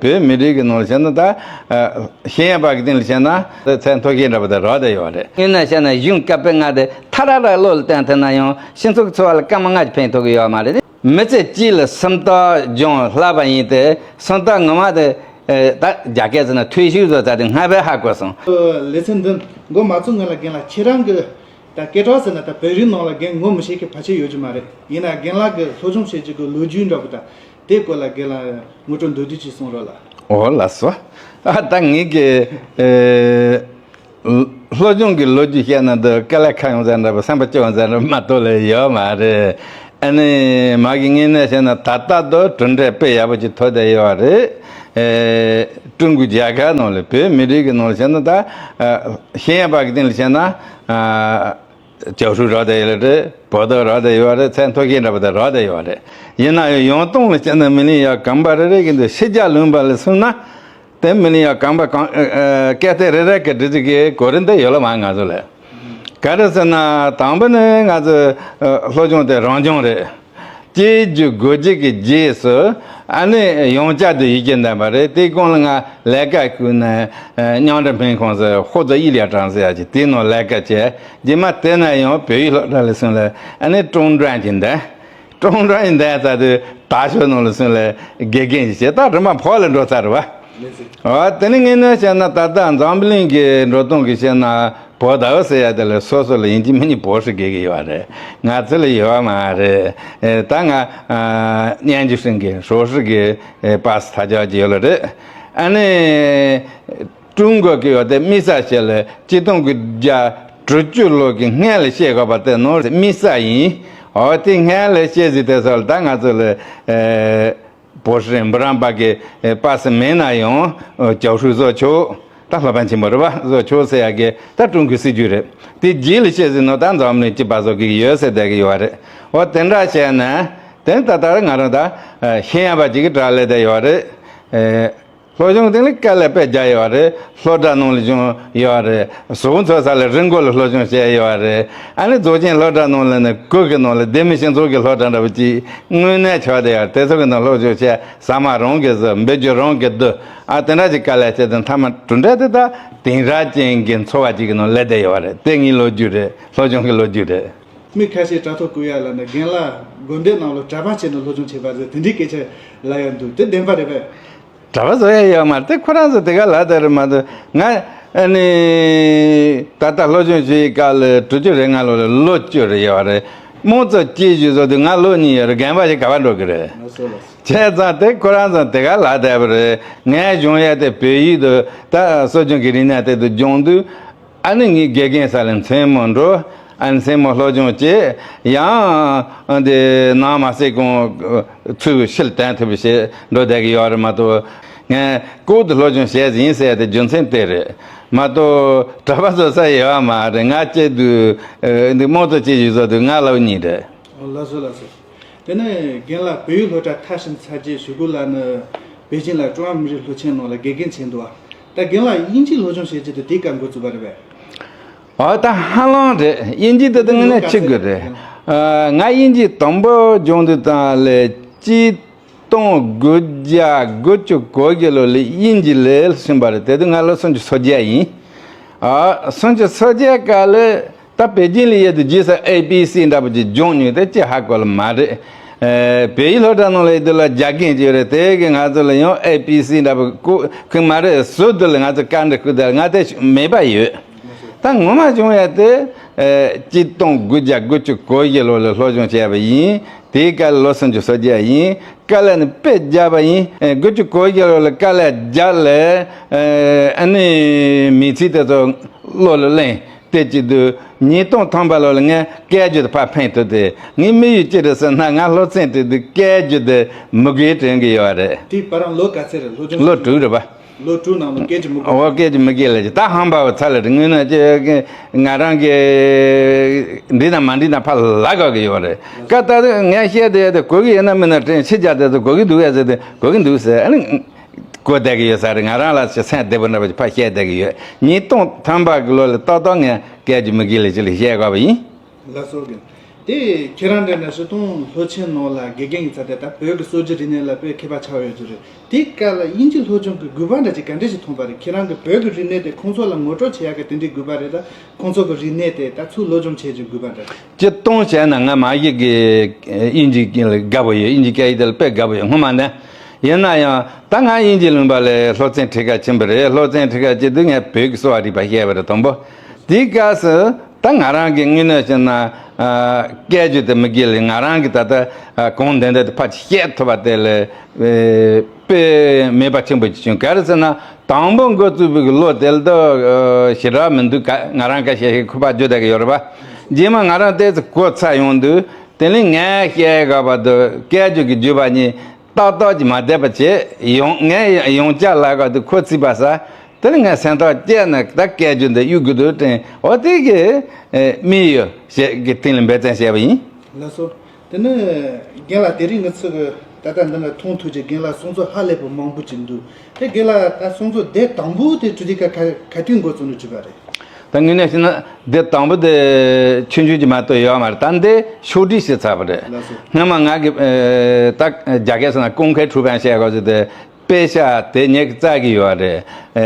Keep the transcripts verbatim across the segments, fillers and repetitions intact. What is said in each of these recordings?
བོད་མི་རིགས་ཀྱི་ནང་ལ་བཤད་ན་ད། ཤེས་ཡོན་པ་གི་སྟེང་ལ་བཤད་ན་ཚད་མཐོ་ཤོས་འདྲ་པོ་དེ་རག་བསྡད་ཡོད་རེད། དངོས་གནས་བཤད་ན་གཞུང་བཀའ་པོད་ལྔ་དེ་ཐ་ར་ར་བློ་ལ་བཏོན་ཐུབ་ན་ཡང་སྤྱི་ཚོགས་ཀྱི་འཚོ་བ་ལ་སྐར་མ་ལྔ་ཅིག་ཕན་ཐོགས་ཀྱི་ཡོད་མ་རེད། མི་ཚེ་གཅིག་ལ་སུམ་རྟགས་སྦྱོང་ལྷག་པ་ཡིན་ཏེ། སུམ་རྟགས་ངོ་མ་དེ་ད་རྒྱ་སྐད་ཟེར་ན་退休 བཟོ་ཚར་དུས་སྔ་བས་ཧ་གོ་སོང་། ལེ་ཚན་འདི་མགོ་མ་ཚོས་སྔོན་ལ་རྒན་ལགས་ཁྱེད་རང་གི་ད་སྐད་གྲགས་ཟེར་ན་ད་བོད་རིགས་ནང་ལ་རྒན་ངོ་མི་ཤེས་མཁན་ཕལ་ཆེར་ཡོད་རྒྱུ་མ་རེད། ཡིན་ན་རྒན་ལགས་ཀྱི་སློབ་སྦྱོང་བྱེད་རྒྱུ་གི་ལོ་རྒྱུས་འདྲ་པོ་དང་དེའི་སྐོར་ལ་རྒན་ལགས་ངོ་སྤྲོད་མདོར་བསྡུས་ཅིག་གསུང་རོགས་ལ། འོ་ལགས་སོ། ཨ་ད་ངེད་ཀྱི་ཨེ། སློབ་སྦྱོང་གི་ལོ་རྒྱུས་བཤད་ན་འདི་དཀའ་ལས་ཁག་ཡོང་ས་འདྲ་པོ་སེམས་པ་སྐྱོ་ཡོང་ས་འདྲ་པོ་མ་གཏོགས་ལས་ཡོད་མ་རེད། ཨ་ནི་མ་གི་ངོས་ནས་བཤད་ན་ད་ལྟ་དུ་གྲུབ་འབྲས་དཔེ་ཡག་པོ་ཅིག་ཐོབ་བསྡད་ཡོད་རེད། ཨེ། ཀྲུང་གོའི་རྒྱལ་ཁབ་ནང་ལ་བོད་མི་རིགས་ཀྱི་ནང་ལ་བཤད་ན་ད་ཨ། ཤེས་ཡོན་པ་གི་སྟེང་ལ་བཤད་ན་ཨ། 教授 རག་བསྡད་ཡོད་རེད། 博士 རག་བསྡད་ཡོད་རེད། ཚད་མཐོ་ཤོས་འདྲ་པོ་དེ་རག་བསྡད་ཡོད་རེད། ཡིན་ན་ཡང་ཡང་སྟོང་ལ་བཤད་ན་མི་ལིང་ཡ་གམ་པ་རེ་རེ་གི་འདི་ཕྱི་རྒྱལ་ལུང་པ་ལ་སོང་ན། དེ་མི་ལིང་ཡ་གམ་པ་གང་ཨ། ཨ། སྐད་བརྡ་རེ་རེ་གི་འདྲི་ཚིག་གི་གོ་རིམ་དེ་ཡོད་ལ་མ་ང་ཚོ་ལ། ག་རེ་ཟེར་ན་དང་པོ་ནི་ང་ཚོ་ཨ། སློབ་སྦྱོང་དེ་རང་སྦྱོང་རེད། སྐྱེ་རྒྱུ་སྒོ་འབྱེད་ཀྱི་རྗེས་སུ་ཨ་ནི་ཡང་བསྐྱར་དུ་ཡིག་རྒྱུགས་འདེམས་པ་རེད། དེའི་གོང་ལ་ང་ལས་ཀ་བསྐུལ་ནས་ཨ། 念着面孔是获得一两张是ཡ་ཅིག་དེའི་ནང་ལས་ཀ་བྱས། རྗེས་མ་དེ་ནས་ཡང་བོད་ཡིག་སློབ་གྲྭ་ལ་སོང་ལ་ཨ་ནི་中专 གྱི་འདེམས། 中专 ཡི་འདེམས་ཚར་དུས་大学 ནང་ལ་སོང་ལ་དགེ་རྒན་ཞིག་བྱས། ད་རིམ་པ་ཕོག་ལ་འགྲོ་ཚར་བ། ཨ། དེ་ནི་ངས་ནས་བཤད་ན་ད་ལྟ་འཛམ་བུ་གླིང་གི་འགྲོ་སྟངས་ཀྱི་བཤད་ན་博导 ཟེར་ཡ་དེ་ལ་སོ་སོ་ལ་ཡིན་གཅིག་མིན་གཉིས་博士 དགོས་ཀྱི་ཡོད་རེད། ང་ཚོ་ལ་ཡོད་མ་རེད། ཨེ། ད་ང་ཨ། 研究生 གི 硕士 གི་ཨེ། 博士 ཐ་ཆད་ཀྱི་ཡོད་ལ་རེད། ཨ་ནི་中国 གི་ཡོད་དེ་密赛 བྱས་ལ་གཅིག་སྟོང་དགུ་བརྒྱ་དྲུག་ཅུ་ལོ་གི་སྔན་ལ་བཤད་དགོས་པ་དེ་ནོར་密赛 ཡིན། འོ་དེ་སྔན་ལ་བཤད་ཟིན་དེ་ཚོ་ལ་ད་ང་ཚོ་ལ་ཨེ། 博士 འབུམ་རམས་པ་གི་ཨེ། 博士 མེད་ན་ཡང་ཨེ། 教授 བཟོ་ཆོག་ད་སློབ་དཔོན་ཆེན་པོ་རེད་པ། བཟོ་ཆོག་ཟེར་ཡ་གི་ད་ཀྲུང་གོའི་སྲིད་ཇུས་རེད། དེ་རྗེས་ལ་བཤད་ཟིན་ནོ་ད་འཛམ་གླིང་སྤྱི་པ་བཟོ་གི་ཡོད་ཟེར་བསྡད་གི་ཡོད་རེད། འོ་དེ་འདྲ་བྱས་ན་དེ་ད་ལྟ་ང་རང་ད་ཨེ། ཤེས་ཡོན་པ་ཅིག་གི་གྲས་ལ་བསྡད་ཡོད་རེད། ཨེ། སློབ་སྦྱོང་སྟེང་ལ་དཀའ་ལས་དཔེ་རྒྱག་ཡོད་རེད། སློབ་གྲྭ་ནང་ལ་སྦྱོང་ཡོད་རེད། གཟུགས་པོ་འཚོ་ས་ལ་རི་མགོ་ལ་སློབ་སྦྱོང་བྱས་ཡོད་རེད། ཨ་ནི་རྫོགས་ཆེན་སློབ་གྲྭ་ནང་ལ་ནི་གུ་གི་ནང་ལ་བདེ་མི་སྤྱི་ཚོགས་ཀྱི་སློབ་གྲྭ་འདྲ་པོ་ཅིག་དངོས་གནས་ཆགས་བསྡད་ཡོད་རེད། དེ་ཚོ་གི་ནང་སློབ་སྦྱོང་བྱས། ཟ་མ་རང་གིས་བཟོ། འབུད་རྒྱུ་རང་གིས་བསྡུ། ཨ་དེ་འདྲ་ཅིག་དཀའ་ལས་བྱས་ཏེ་མཐའ་མ་གྲུབ་འབྲས་དེ་ད་དེང་རབས་ཅན་གྱི་འཚོ་བ་ཅིག་གི་ནང་སླེབས་བསྡད་ཡོད་རེད། དེ་ངའི་ལོ་རྒྱུས་རེད། སློབ་སྦྱོང་གི་ལོ་རྒྱུས་རེད། མི་ཁ་ཤས་དྲ་ཐོག་བཀོད་ཡ་ལ་ནི་རྒན་ལགས་དགོན་སྡེ་ནང་ལ་གྲྭ་པ་བྱས་ནས་སློབ་སྦྱོང་བྱས་པ་ཟེར་དེ་འདྲའི་སྐད་ཆ་ལབ་ཡ་འདུག་དེ་བདེན་པ་རེད་པས། གྲྭ་པ་བཟོ་ཡ་ཡོད་མ་རེད། དེ་ཁོ་རང་ཚོ་དེ་ག་ལབ་བསྡད་རེད་མ་གཏོགས། ང་ཨ་ནི་ད་ལྟ་སློབ་སྦྱོང་བྱེད་ཡི་སྐབས་ལ་དྲུག་ཅུ་རེ་ལྔ་ལོ་ལ་ལོ་བཅུ་རེ་ཡོད་རེད། དམངས་གཙོ་སྐྱིད་གཞི་བཟོ་དུས་ང་ལོ་གཉིས་ཡོད་རེད། རྒན་པ་ཞིག་ག་པར་འགྲོ་གི་རེད། ལགས་སོ་ལགས་སོ། བྱས་ཙང་དེ་ཁོ་རང་ཚོ་དེ་ག་ལབ་བསྡད་པ་རེད། ངས་སྦྱོང་ཡ་དེ་བོད་ཡིག་དུ་ད་གསོ་སྦྱོང་གི་རིག་གནས་དེ་དུ་སྦྱོང་དུས། ཨ་ནི་ངའི་དགེ་རྒན་ས་ལ་མཚན་མོ་འགྲོ། ཨ་ནི་མཚན་མོ་སློབ་སྦྱོང་བྱེད། ཡང་དེ་ནང་མ་སྲིད་གོང་ཚུར་ཕྱིར་བཏང་ཐུབ་པ་བྱེད་འགྲོ་བསྡད་ཀྱི་ཡོད་རེད་མ་གཏོགས། ངས་ལྐོག་ཏུ་སློབ་སྦྱོང་བྱས་ཟིན་ཟེར་ཡ་དེ་རྒྱུ་མཚན་དེ་རེད་མ་གཏོགས། གྲྭ་པ་བཟོ་ས་ཡོད་མ་རེད། ང་སྐྱེས་དུས་འདི་དམངས་གཙོ་སྐྱིད་གཞི་བཟོ་དུས་ང་ལོ་གཉིས་རེད། ལགས་སོ་ལགས་སོ། དེ་ནས་རྒན་ལགས་བོད་ཡིག་སློབ་གྲྭ་མཐར་ཕྱིན་ཚར་རྗེས་གཞུག་གུ་ལ་ནི་པེ་ཅིང་ལ་ཀྲུང་ཧྭ་མི་རིགས་སློབ་ཆེན་ནང་ལ་དགེ་རྒན་བྱས་འདུག་ད་རྒན་ལགས་དབྱིན་ཇིའི་སློབ་སྦྱོང་བྱས་རྗེས་དུ་དེའི་སྐབས་འགོ་བཙུགས་པ་རེད་པས། ཨོ་ད་ཧ་ལམ་རེད། དབྱིན་ཇི་དེ་དུ་དངོས་གནས་ཆི་དགོས་རེད། ཨ། ང་དབྱིན་ཇི་དང་པོ་སྦྱོང་དུས་ཙམ་ལ་གཅིག་སྟོང་དགུ་བརྒྱ་དགུ་བཅུ་གོ་བརྒྱད་ལོ་ལ་དབྱིན་ཇི་ལ་སོན་པ་རེད། དེ་དུས་ང་ལོ་སུམ་ཅུ་སོ་བརྒྱད་ཡིན། ཨ། སུམ་ཅུ་སོ་བརྒྱད་སྐབས་ལ་ད་པེ་ཅིང་ལ་ཡོད་དུས་རྗེས་སུ་ཨེ་པི་སི་འདྲ་པོ་ཅིག་སྦྱོང་མྱོང་། དེ་ཅི་ཧ་གོ་ལ་མ་རེད། ཨེ། བོད་ཡིག་སློབ་གྲྭ་ནང་ལ་ཡོད་དུས་ལ་རྒྱ་རྒན་ཅིག་ཡོད་རེད། དེ་གིས་ང་ཚོ་ལ་ཡང་ཨེ་པི་སི་འདྲ་པོ་བཀོད་ཁུལ་མ་རེད། ཟུར་དུ་ལ་ང་ཚོ་བཀའ་འདྲི་ཞུ་དུས་ང་དེ་མེད་པ་ཡོད། ད་ངོ་མ་བྱུང་ཡ་དེ་ཨེ། གཅིག་སྟོང་དགུ་བརྒྱ་དགུ་བཅུ་གོ་བཞི་ལོ་ལ་སློབ་སྦྱོང་བྱས་པ་ཡིན། དེའི་སྐབས་ལ་ལོ་སུམ་ཅུ་སོ་བརྒྱད་ཡིན། དཀའ་ལས་ནི་དཔེ་བརྒྱབ་པ་ཡིན། ཨེ། དགུ་བཅུ་གོ་བཞི་ལོ་ལ་དཀའ་ལས་བརྒྱབ་ལས། ཨེ། ཨ་ནི་མི་ཚེ་དེ་ཚོ་བློ་ལ་གླེང་དེ་བྱེད་དུས་ཉིས་སྟོང་ཐམ་པ་ལོ་ལ་ངས་སྐད་སྒྱུར་དེ་ཕར་འཕེན་ཐུབ་སྟེ། ངའི་དམིགས་ཡུལ་ཅི་རེད་ཟེར་ན་ང་སློབ་ཚན་དེ་དུས་སྐད་སྒྱུར་དེ་མི་དགོས་དྲན་གྱི་ཡོད་རེད། དེའི་བར་ལོ་ག་ཚོད་རེད་སློབ་སྦྱོང་ལོ་དྲུག་རེད་པ། ལོ་དྲུག་ནང་ལ་སྐད་ཅིག་མི་གོ། འོ་སྐད་ཅིག་མི་གོ་ལས་ཀྱི་ད་ཧམ་པ་བ་ཚ་ལ་རེད། དངོས་གནས་ཀྱི་ང་རང་གི་འགྲིག་དང་མ་འགྲིག་དང་ཕར་ལ་གོ་གི་ཡོད་རེད། ཀ་ད་ངས་བཤད་དེ་ཡོད་དེ་གོ་གི་ཡོད་ན་མིན་ན་དྲན་ཕྱི་རྒྱ་དེ་ཚོ་གོ་གི་འདུག་ཡ་ཟེར་དེ་གོ་གི་འདུག་ཟེར། ཨ་ནི་གོ་བསྡད་གི་ཡོད་ས་རེད། ང་རང་ལ་ཞེ་སེམས་བདེ་པོ་འདྲ་པོ་ཅིག་ཕར་བཤད་བསྡད་གི་ཡོད། ཉིས་སྟོང་ཐམ་པ་གི་ལོ་ལ་ཏག་ཏག་ངས་སྐད་ཅིག་མི་གོ་ལས་ཅི་ལ་བཤད་དགོས་པ་ཡིན། ལགས་སོ་རྒན། དེ་ཁྱེད་རང་འདྲ་ན་སྤྱིར་བཏང་སློབ་ཆེན་ནང་ལ་དགེ་རྒན་གྱི་ཚ་དེ་ད་བོད་ཀྱི་སྲོལ་རྒྱུན་རིག་གནས་ལ་དཔེ་མཁས་པ་ཆགས་ཡོད་ཀྱི་རེད། དེའི་སྐབས་ལ་དབྱིན་ཇི་སློབ་སྦྱོང་གི་དགོས་པ་འདྲ་ཅིག་ག་འདྲ་ཞིག་མཐོང་པ་རེད། ཁྱེད་རང་གིས་བོད་ཀྱི་རིག་གནས་དེ་ཁོང་ཚོ་ལ་ངོ་སྤྲོད་བྱེད་ཡག་གི་དེ་འདྲའི་དགོས་པ་རེད། ད་ཁོང་ཚོ་གི་རིག་གནས་དེ་ད་ཚུར་སློབ་སྦྱོང་བྱེད་རྒྱུ་དགོས་པ་འདྲ། སྤྱིར་བཏང་བྱས་ན་ང་མ་གཞི་གི་དབྱིན་ཇི་ལ་དགའ་པོ་ཡོད། དབྱིན་ཇི་སྐད་ཡིག་དེ་ལ་དཔེ་དགའ་པོ་ཡོད། སྔོན་མ་ནས། ཡིན་ན་ཡང་ད་ང་དབྱིན་ཇི་གླིང་པ་ལ་སློབ་ཚན་ཁྲིད་ག་ཕྱིན་པ་རེད། སློབ་ཚན་ཁྲིད་ག་ཕྱིན་དུས་ངས་བོད་ཀྱི་གསོ་བ་རིག་པ་བཤད་པ་རེད། དང་པོ་དེའི་སྐབས་སུ་ད་ང་རང་གི་དངོས་གནས་བཤད་ན། ཨ། སྐད་ཆ་དེ་མི་དགེ་ལས་ང་རང་གི་ད་ལྟ་ཨ་གང་བདེན་བདེན་དུ་ཕར་བཤད་ཐུབ་པ་དེ་ལས་ཨེ་དཔེ་མེད་པ་ཆེན་པོ་ཅིག་བྱུང་། ག་རེ་ཟེར་ན། དང་པོ་འགོ་བཙུགས་པའི་གི་ལོ་དེ་ལ་ད་ཨ་ཞེ་དྲག་མི་འདུག་ག་ང་རང་ཁ་ཤས་ཤིག་ཁུ་པ་བརྗོད་བསྡད་ཀྱི་ཡོད་རེད་པ། རྗེས་མ་ང་རང་ཏོག་ཙམ་གོ་ཚར་ཡོང་དུས་དེ་ནས་ངས་བཤད་དགོས་པ་དེ་སྐད་ཆ་གི་བརྗོད་པ་གཉིས་ཏག་ཏག་ཅིག་མ་བསྡད་པ་བྱས་ཡོང་། ངས་ཡང་བསྐྱར་ལབ་དགོས་དུས་ཁོ་ཚིག་པ་ས། དེ་ནས་ངས་སེམས་ཐག་བཅད་ནས་ད་སྐད་ཆ་འདི་གཡུག་དགོས་འདུག་དྲན། འོ་དེ་གི་ཨེ་དམིགས་ཡུལ་ཞེས་ཀྱི་སྟེང་ལ་འབད་བརྩོན་བྱས་པ་ཡིན། ལགས་སོ། དེ་ནི་རྒན་ལགས་དེ་རིང་ང་ཚོ་གི་ད་ལྟ་འདི་ན་མཐོང་ཐུབ་ཀྱི་རྒན་ལགས་གསུང་ཚུལ་ཧ་ལས་པའི་མང་པོ་ཅིག་འདུག་དེ་རྒན་ལགས་ད་གསུང་ཚུལ་དེབ་དང་པོ་དེ་གྲུབ་དུས་ག་ག་ག་དུས་འགོ་བཙུགས་ནས་བྲིས་པ་རེད། ད་དངོས་གནས་བཤད་ན་དེབ་དང་པོ་དེ་ཆུང་ཆུང་ཅིག་མ་གཏོགས་ཡོད་མ་རེད། ད་འདི་ཕྱོགས་སྒྲིག་བྱས་ཚར་བ་རེད། ལགས་སོ། སྔོན་མ་ང་གི་ཨེ་ད་རྒྱ་སྐད་ཟེར་ན་公开出版བྱས་དགོས་ཟེར་ཏེ། དཔེ་ཆ་དེ་ངེད་ཀྱིས་བཙལ་གྱི་ཡོད་རེད། ཨེ་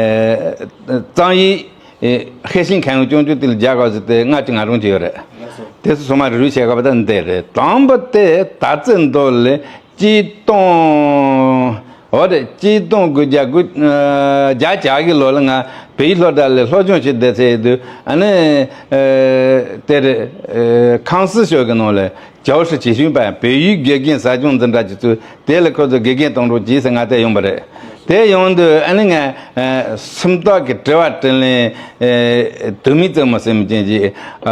གཙང་ཡིག་ཨེ་ཧེ་ཤིང་གང་ཡོང་ཅུང་ཅུང་དེ་ལ་རྒྱག་དགོས་ཟེར་ཏེ་ང་གཅིག་ང་རང་གཅིག་ཡོད་རེད། ལགས་སོ། དེ་ཚོ་ཚང་མ་རེ་རེ་བྱས་དགོས་པ་ད་འདི་རེད། དང་པོ་དེ་ད་ཚེ་མདོ་ལས་གཅིག་སྟོང་། འོ་རེད། གཅིག་སྟོང་དགུ་བརྒྱ་དགུ་ཨ་བརྒྱ་གྱ་གི་ལོ་ལ་ང་བོད་ཡིག་སློབ་གྲྭ་ལ་སློབ་སྦྱོང་བྱེད་བསྡད་ཚེ་དུས་ཨ་ནི་ཨེ་དེ་རེད། ཨེ་ཁང་སྲིད་ཤོག་གི་ནང་ལ། 教师集训班 བོད་ཡིག་དགེ་རྒན་གསོ་སྦྱོང་འཛིན་གྲྭ་གྱི་ཚུལ་དེ་ལ་ཁོ་ཚོ་དགེ་རྒན་གཏོང་རོགས་གྱིས་ཟེར་ང་དེ་ཡོང་པ་རེད། དེ་ཡོང་དུས་ཨ་ནི་ང་ཨ་སུམ་རྟགས་ཀྱི་དྲི་བ་དྲིས་ལན་ཨ་དུ་མི་ཙམ་མ་ཟེར་མི་ཅན་གྱི་ཨ་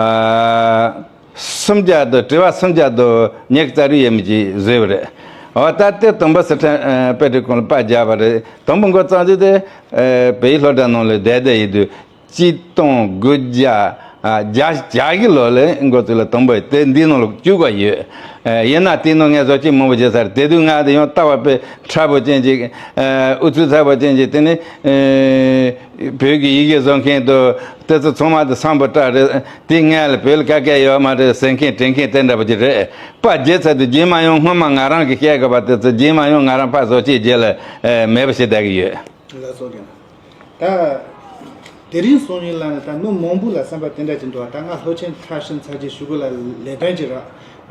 སུམ་བརྒྱ་དང་དྲི་བ་སུམ་བརྒྱ་དང་ཉི་ཤུ་རྩ་དྲུག་ཡས་མས་ཅིག་བཟོས་པ་རེད། འོ་ད་དེ་དང་པོ་སི་ཁྲོན་ཨ་དཔེ་སྐྲུན་ཁང་ལ་པར་བརྒྱབ་པ་རེད། དང་པོ་འགོ་བརྩམས་དུས་དེ་ཨ་བོད་ཡིག་སློབ་གྲྭ་ནང་ལ་བསྡད་བསྡད་ཡིན་དུས། གཅིག་སྟོང་དགུ་བརྒྱ་བརྒྱད་ཅུ་གྱ་གི་ལོ་ལ་འགོ་བཙུགས་ལ་དང་པོ་དེ་འདི་ནང་ལ་བཅུག་པ་ཡོད། ཡིན་ན་དེ་ནང་ངས་བཟོ་བཅོས་མང་པོ་བྱས་ཚར། དེ་དུས་ང་དེ་ཡང་ལྟ་བ་དཔེ་ཕྲ་པོ་ཅན་ཅིག་ཨུ་ཚུགས་ཚ་པོ་ཅན་ཅིག་དེ་ནི་བོད་ཀྱི་ཡི་གེ་བཟོ་མཁན་དང་དེ་ཚོ་ཚང་མ་དེ་སམ་བྷོ་ཊ་རེད། དེ་ངས་ལ་བོད་ལ་དཀའ་ཁག་ཡོད་མ་རེད་ཟེར་མཁན་དྲན་མཁན་དེ་འདྲ་པོ་ཅིག་རེད། པར་བརྒྱབ་ཚར་དུས་རྗེས་མ་ཡང་སྔོན་མ་ང་རང་གིས་བཤད་དགོས་པ་དེ་ཚོ་རྗེས་མ་ཡང་ང་རང་ཕར་བཟོ་བཅོས་བྱས་ལ་མེད་པ་བྱས་བསྡད་ཀྱི་ཡོད། ལགས་སོ་རྒན། ད་དེ་རིང་སང་ཉིན་ལ་ནི་ད་མི་མང་པོ་ལ་བསམ་པ་དེ་འདྲ་ཅིག་འདུག་ད་ང་སློབ་ཆེན་མཐར་ཕྱིན་ཚར་རྗེས་གཞུག་གུ་ལ་ལས་དོན་ཅིག་རག་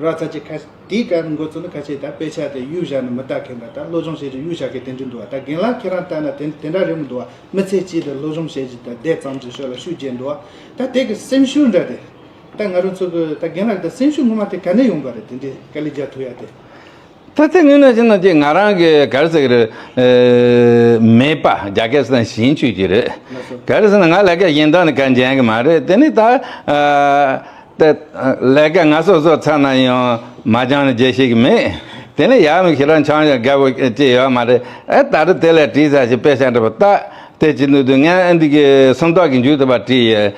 རག་ཚར་རྗེས་ཁ་དེའི་སྐབས་འགོ་བཙུགས་ནས་ཁ་ཤས་ད་དཔེ་ཆ་དེ་གཡུག་བཞག་ནས་མི་ལྟ་མཁན་དང་ད་སློབ་སྦྱོང་བྱེད་རྒྱུ་གཡུག་བཞག་མཁན་དེ་འདྲ་འདུག་ད་རྒན་ལགས་ཁྱེད་རང་ལྟ་ན་དེ་དེ་འདྲ་རེད་མི་འདུག་མི་ཚེ་གཅིག་ཏུ་སློབ་སྦྱོང་བྱེད་རྒྱུ་ད་དེབ་ཙམ་ཅིག་ཤོག་ལ་ཤུགས་རྒྱག་འདུག་ད་དེ་གི་སེམས་ཤུགས་འདྲ་དེ་ད་ང་རང་ཚོ་གི་ད་རྒན་ལགས་ད་སེམས་ཤུགས་ངོ་མ་དེ་ག་ནས་ཡོང་པ་རེད། དེ་འདྲའི་དཀའ་ལས་རྒྱག་ཐུབ་ཡ་དེ། ད་དེ་དངོས་གནས་བྱས་ན་ཅིག་ང་རང་གི་ག་རེ་ཟེར་གི་རེད། ཨེ་མོས་པ་རྒྱ་སྐད་ཟེར་ན་ཞེན་ཆགས་ཀྱི་རེད། ལགས་སོ། ག་རེ་ཟེར་ན་ང་ལས་ཀ་གཞན་དག་ནི་གང་འཇོན་གི་མ་རེད། དེ་ནི་ད་ཨ་ད་ལས་ཀ་ང་སོ་སོ་ཚར་ན་ཡང་མ་སྦྱངས་ནས་བརྗེད་ཤེས་གི་མེད། དེ་ནི་ཡག་མི་ཁྱེད་རང་ཆང་ཡང་དགའ་བོ་ཅི་ཡོད་མ་རེད། ཨེ་ད་རེས་དེ་ལས་བྲིས་ཚར་ཞིག་དཔེ་ཆ་འདྲ་པོ་ལྟ་དེ་ཅི་འདུག་འདུག་ངས་ཨ་འདི་གི་སུམ་རྟགས་ཀྱི་མཇུག་ཏུ་པར་བྲིས་ཡོད།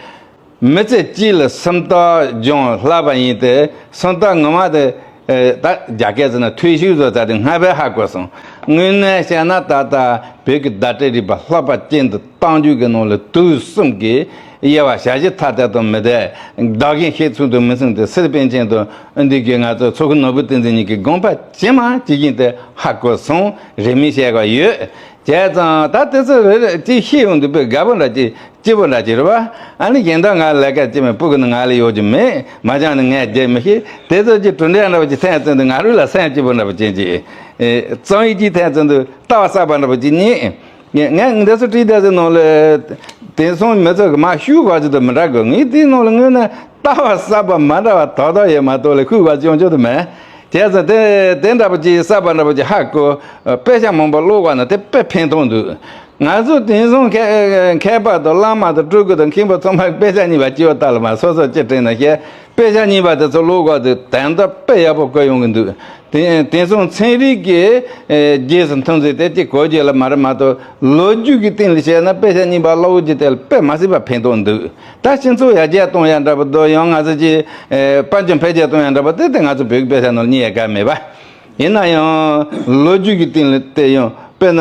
མི་ཚེ་གཅིག་ལ་སུམ་རྟགས་སྦྱོང་བསླབ་པ་ཡིན་ཏེ། སུམ་རྟགས་ངོ་མ་དེ་ཨེ་ད་རྒྱ་སྐད་ཟེར་ན་ཐོས་ཤུགས་བཟོ་ཚར་དུས་སྔ་བས་ཧ་གོ་སོང་། དངོས་གནས་བཤད་ན་ད་ལྟ་བོད་ཀྱི་བརྡ་སྤྲོད་རིག་པ་ལྷག་པ་ཅན་དུ་གཏང་རྒྱུ་གི་ནང་ལ་དུས་གསུམ་གྱི་དབྱེ་བ་ཞལ་བཞི་ཐ་དད་དུ་མི་བསྡད། བདག་གཞན་ཤེས་ཚུལ་དུ་མི་ཟིན་ཏེ། སྲིད་པཎ་ཆེན་དང་འདི་གའི་ང་ཚོ་ཚོགས་ཁང་ནོར་བུ་བསྟན་འཛིན་གཉིས་ཀྱི་དགོངས་པ་ཇི་མ་ཇི་བཞིན་དུ་ཧ་གོ་སོང་། རེ་མིག་བཤད་དགོས་ཡོད། བྱས་ཙང་ད་དེ་ཚོ་རེ་རེ་ཅིག་ཤེས་ཡོང་དུས་དཔེ་དགའ་པོ་འདྲ་ཅིག་སྐྱིད་པོ་འདྲ་ཅིག་རེད་བ། ཨ་ནི་གཞན་དག་ང་ལས་ཀ་ཅི་མེད་སྤུ་གུ་ནི་ང་ལ་ཡོད་ཀྱི་མེད། མ་སྦྱངས་ནི་ངས་བརྗེད་མི་ཤེས། དེ་ཚོ་ཅིག་གྲུབ་འབྲས་འདྲ་པོ་ཅིག་ཐོན་ཚུན་དུ་ང་རང་ལ་སེམས་སྐྱིད་པོ་འདྲ་པོ་ཅན་ཅིག་ཨེ་རྩོམ་ཡིག་ཅིག་ཐོན་ཚུན་དུ་ལྟ་བ་གསར་པ་འདྲ་པོ་ཅིག་རྙེད། ངས་ངས་འདི་ཚོ་བྲིས་བསྡད་ཚེ་ནང་ལ་དེང་སང་མི་ཚོ་གི་མ་ཤུགས་ག་ཅིག་ཏུ་མི་འདྲ་གི། ངས་དེའི་ནང་ལ་དངོས་གནས་ལྟ་བ་གསར་པ་མ་འདྲ་བ་དོ་དོ་ཡོད་མ་གཏོགས་ལས་ཤུགས་ག་ཅིག་ཡོང་ཆོག་ཏུ་མེད། བྱས་ཙང་དེ་དེ་འདྲ་པོ་ཅིག་གསར་པ་འདྲ་པོ་ཅིག་ཧ་གོ། དཔེ་ཆ་མང་པོ་ཀློག་པ་ན་དེ་དཔེ་ཕན་ཐོགས་འདུག་ང་ཚོ་དེང་སང་མཁས་མཁས་པ་དང་བླ་མ་དང་སྤྲུལ་སྐུ་དང་མཁན་པོ་ཚང་མ་དཔེ་ཆ་རྙིང་པ་སྐྱེ་བ་ལྟ་ལ་མ་སོ་སོ་ཅི་དྲན་ན་ཤེས། དཔེ་ཆ་རྙིང་པ་དེ་ཚོ་ཀློག་དགོས་དུས་དོན་དག་དཔེ་ཡག་པོ་གོ་ཡོང་གི་འདུག་དེ་དེང་སང་ཚན་རིག་གི་རྗེས་སུ་མཐུན་ཚུལ་དེ་གཅིག་གོ་རྒྱུ་ལ་མ་རེད་མ་གཏོགས་ལོ་རྒྱུས་ཀྱི་སྟེང་ལ་བཤད་ན་དཔེ་ཆ་རྙིང་པ་ཀློག་རྒྱུ་དེ་ལ་དཔེ་མ་སྲིད་པ་ཕན་ཐོགས་འདུག་ད་སྤྱི་ཚོགས་ཡར་རྒྱས་གཏོང་ཡ་འདྲ་པོ་དང་ཡང་ང་ཚོ་ཀྱི་ཨེ་དཔལ་འབྱོར་འཕེལ་རྒྱས་གཏོང་ཡ་འདྲ་པོ་དེ་དེ་ང་ཚོ་བོད་ཀྱི་དཔེ་ཆ་ནང་རྙེད་ཡ་ག་མེད་པ། ཡིན་ན་ཡང་ལོ་རྒྱུས་ཀྱི་སྟེང་ལ་བལྟས་ཡང་དཔེར་ན་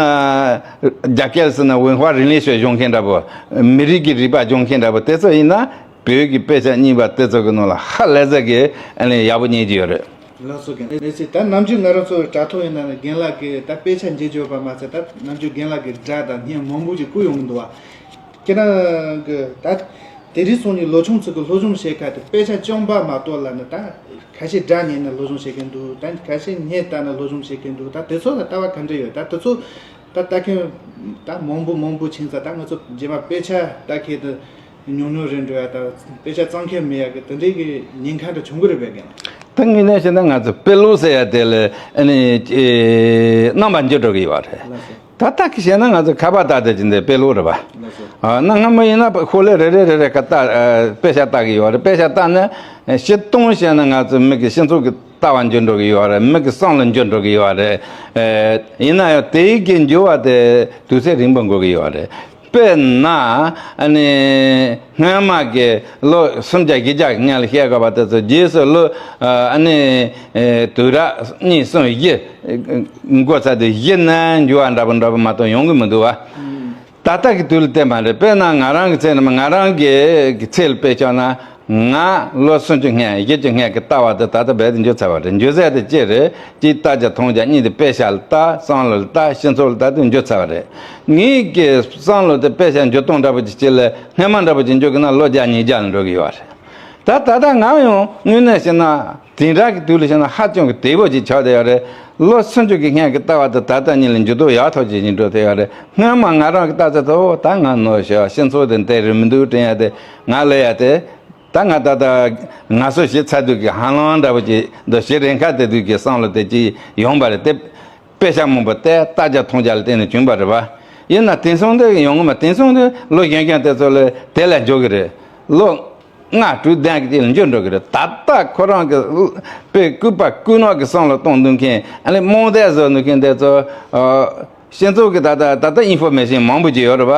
རྒྱ་སྐད་ཟེར་ན་文化人类学སྦྱོང་མཁན་འདྲ་པོ། མི་རིགས་ཀྱི་རིག་པ་སྦྱོང་མཁན་འདྲ་པོ་དེ་ཚོ་ཡིན་ན་ བོད་ཀྱི་དཔེ་ཆ་རྙིང་པ་དེ་ཚོ་གི་ནང་ལ་ཧ་ལས་ས་གི་ཨ་ནི་ཡག་པོ་རྙེད་ཀྱི་ཡོད་རེད། ལགས་སོ། རྒན་ལགས་སེ། ད་ནམ་རྒྱུན་ང་རང་ཚོ་དྲ་ཐོག་ཡིན་ན་རྒན་ལགས་ཀྱི་ད་དཔེ་ཆ་འབྱེད་སྦྱོར་བ་མ་ཚད། ད་ནམ་རྒྱུན་རྒན་ལགས་ཀྱི་སྒྲ་དང་བརྙན་མང་པོ་ཅིག་བསྐུར་ཡོང་གི་འདུག་བ། ཁྱེད་རང་གི་ད་དེ་རིང་སང་ཉིན་ལོ་ཆུང་ཚོ་གི་སློབ་སྦྱོང་བྱེད་ཁ་དེ་དཔེ་ཆ་རྐྱང་པ་མ་གཏོགས་ལ་ནི་ད་ཁ་ཤས་སྒྲ་ཉན་ནས་སློབ་སྦྱོང་བྱེད་མཁན་འདུག་ད་ཁ་ཤས་བརྙན་ལྟ་ནས་སློབ་སྦྱོང་བྱེད་མཁན་འདུག་ད་དེ་ཚོ་ལ་ལྟ་བ་ག་འདྲ་ཡོད། ད་དེ་ཚོ་ད་ལྟ་མཁན་ད་མང་པོ་མང་པོ་ཕྱིན་ཙང་། ད་ང་ཚོ་རྗེས་མ་དཔེ་ཆ་ལྟ་མཁན་དེ་ཉུང་ཉུང་རེད་འགྲོ་ཡ། ད་དཔེ་ཆ་བཙལ་མཁན་མེད་ཡ་གི་དེ་འདྲའི་གི་ཉེན་ཁ་འདྲ་བྱུང་གི་རེད་པས་རྒན། ད་དངོས་གནས་བཤད་ན་ང་ཚོ་དཔེ་ཀློག་ཟེར་ཡ་དེ་ལ་ཨ་ནི་ཨེ་རྣམ་པ་འགྱུར་འགྲོ་གི་ཡོད་རེད། ལགས་སོ། ད་ལྟ་གི་བཤད་ན་ང་ཚོ་ཁ་པར་ལྟ་དེ་ཅི་འདྲའི་དཔེ་ཀློག་རེད་པ། ལགས་སོ། ཨ་ན་སྔ་མོ་ཡིན་ན་ཤོག་ལྷེ་རེ་རེ་རེ་རེ་ཁ་ལྟ་ཨ་དཔེ་ཆ་ལྟ་གི་ཡོད་རེད། དཔེ་ཆ་ལྟ་ན་ཨ་སྤྱིར་བཏང་བཤད་ན་ང་ཚོ་མི་གི་སྤྱི་ཚོགས་ཀྱི་ལྟ་བ་འགྱུར་འགྲོ་གི་ཡོད་རེད། མི་གི་བསམ་བློ་འགྱུར་འགྲོ་གི་ཡོད་རེད། ཨེ་ཡིན་ན་ཡང་དེའི་གི་འགྱུར་བ་དེ་དུས་ཚོད་རིང་པོ་འགོར་གི་ཡོད་རེད། དཔེར་ན་ཨ་ནི་སྔོན་མ་གི་ལོ་སུམ་བརྒྱ་བཞི་བརྒྱ་གི་སྔོན་ལ་བཤད་དགོས་པ་དེ་ཚོ་རྗེས་སུ་ལོ་ཨ་ནི་ཨེ་དུས་རབས་གཉིས་གསུམ་བཞི་འགོར་ཚར་དུས་གཞི་ནས་འགྱུར་བ་འདྲ་པོ་འདྲ་པོ་མ་གཏོགས་ཡོང་གི་མི་འདུག་བ། ད་ལྟ་གི་དུས་ལ་བལྟས་པ་རེད། དཔེར་ན་ང་རང་གི་ཚེ་ནི་ང་རང་གི་གི་ཚེ་ལ་དཔེ་བཞག་ན། ང་ལོ་སུམ་ཅུ་སྔོན་བཞི་བཅུ་སྔོན་གྱི་ལྟ་བ་དེ་ད་ལྟ་རྦད་དེ་འགྱུར་ཚར་བ་རེད། འགྱུར་ས་དེ་ཅི་རེད། གཅིག་ལྟ་རྒྱ་མཐོང་རྒྱ། གཉིས་དེ་དཔེ་ཆ་ལ་ལྟ། བསམ་བློ་ལ་ལྟ། སྤྱི་ཚོགས་ལ་ལྟ་དུས་འགྱུར་ཚར་བ་རེད། ངའི་གི་བསམ་བློ་དེ་དཔེ་ཆ་འགྱུར་སྟངས་འདྲ་པོ་ཅིག་ཅིག་ལ་སྔོན་མ་འདྲ་པོ་ཅིག་འགྱུར་གི་ན་ལོ་བརྒྱ་ཉིས་བརྒྱ་ལ་འགྲོ་གི་ཡོད་རེད། ད་ད་ལྟ་ང་ཡང་དངོས་གནས་བཤད་ན་དེང་རབས་ཀྱི་དུས་ལ་བཤད་ན་ཧ་ཅང་གི་བདེ་པོ་ཅིག་ཆགས་བསྡད་ཡོད་རེད། ལོ་སུམ་ཅུ་གི་སྔོན་གྱི་ལྟ་བ་དེ་ད་ལྟ་ཉིད་ལ་འགྱུར་ལྡོག་ཡག་ཐག་ཆོད་ཅིག་འགྲོ་བསྡད་ཡོད་རེད། སྔོན་མ་ང་རང་གི་ལྟ་ཚུལ་དེ། འོ་ད་ང་ནོར་ཤག་སྤྱི་ཚོགས་དེ་འདི་རེད་མི་འདུག་དྲན་ཡ་དེ། ང་ལབ་ཡ་དེ། ད་ང་ད་ལྟ་ང་ཚོ་ཞིག་ཚར་དུས་ཀྱི་ཧ་ལམ་འདྲ་པོ་ཅིག་འདུག་ཞིག་རན་ཁ་དེ་དུས་ཀྱི་བསམ་བློ་དེ་ཅིག་ཡོང་བ་རེད་དེ། དཔེ་ཆ་མང་པོ་བལྟས། ལྟ་རྒྱ་མཐོང་རྒྱ་ལ་བརྟེན་ནས་བྱུང་བ་རེད་པ། ཡིན་ན་དེང་སང་དེ་ཡོང་གི་མ། དེང་སང་དེ་ལོ་གཞོན་སྐྱེས་དེ་ཚོ་ལ་དེ་ལ་འགྱུར་གི་རེད། ལོ་ལྔ་དྲུག་བདུན་གྱི་རྗེས་ལ་འགྱུར་འགྲོ་གི་རེད། ད་ལྟ་ཁོ་རང་གི་དཔེ་ལྐུགས་པ་ལྐུགས་ནག་གི་བསམ་བློ་གཏོང་འདུག་མཁན། ཨ་ནི་རྨོངས་དད་བཟོ་འདུག་མཁན་དེ་ཚོ། ཨ། སྤྱི་ཚོགས་ཀྱི་ད་ལྟ་ད་ལྟ་ཨིན་ཧྥོར་མེ་ཤིན་མང་པོ་ཅིག་ཡོད་རེད་པ།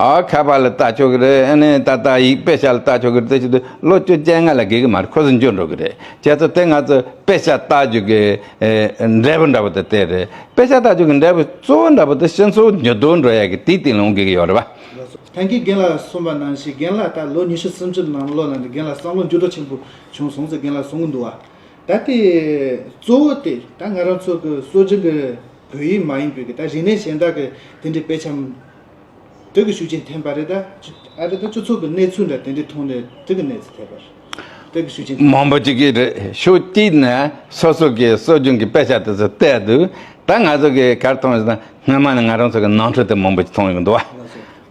ཨ། ཁ་པར་ལ་ལྟ་ཆོག་གི་རེད། ཨ་ནི་ད་ལྟ་ཡིག་དཔེ་ཆ་ལ་ལྟ་ཆོག་གི་རེད། དེ་བྱེད་དུས་ལོ་བཅོ་བརྒྱད་ལྔ་ལ་དགེ་གི་མ་རེད། ཁོ་ཚོ་འགྱུར་འགྲོ་གི་རེད། བྱས་ཙང་དེ་ང་ཚོ་དཔེ་ཆ་ལྟ་རྒྱུ་གི་ཨེ་འབྲས་བུ་འདྲ་པོ་དེ་དེ་རེད། དཔེ་ཆ་ལྟ་རྒྱུ་གི་འབྲས་བུ་གཙོ་བོ་འདྲ་པོ་དེ་སྤྱི་ཚོགས་འགྱུར་ལྡོག་འགྲོ་ཡ་གི་དེའི་སྟེང་ལ་འོང་དགོས་ཀྱི་ཡོད་རེད་པ། ལགས་སོ། ད་གིན་རྒན་ལགས་གསུངས་པ་ནང་བཞིན་རྒན་ལགས་ད་ལོ་ཉི་ཤུ་སུམ་ཅུ་ནང་ལོགས་ལ་འདི་རྒན་ལགས་བསམ་བློ་འགྱུར་ལྡོག་ཆེན་པོ་བྱུང་སོང་ཟེར་རྒན་ལགས་གསུང་གི་འདུག་བ། ད་དེ་གཙོ་བོ་དེ་ད་ང་རང་ཚོ་གི་སྲོལ་རྒྱུན་གྱི་བོད་ཡིག་མ་ཡིན་པའི་གི་ད་རིག་གནས་གཞན་དག་གི་དེ་འདྲའི་དཔེ་ཆ་དེ་གི་ཤུགས་རྐྱེན་ཐེབས་པ་རེད། ད་ཨ་རེ་ད་སྤྱི་ཚོགས་ཀྱི་གནས་ཚུལ་འདྲ་དེ་འདྲའི་ཐོག་ནས་དེ་གི་གནས་ཚུལ་ཐེབས་པ་རེད། དེ་གི་ཤུགས་རྐྱེན་ཐེབས། མང་པོ་ཅིག་གིས་རེད། ཕྱོགས་གཅིག་ནས་སོ་སོ་གི་སྲོལ་རྒྱུན་གྱི་དཔེ་ཆ་དེ་ཚོ་བལྟས་འདུག་ད་ང་ཚོ་གི་གར་མཐོང་ཡོད་ན་སྔོན་མ་ནས་ང་རང་ཚོ་གི་ནང་ཁྲོལ་དེ་མང་པོ་ཅིག་མཐོང་ཡོང་གི་འདུག་བ།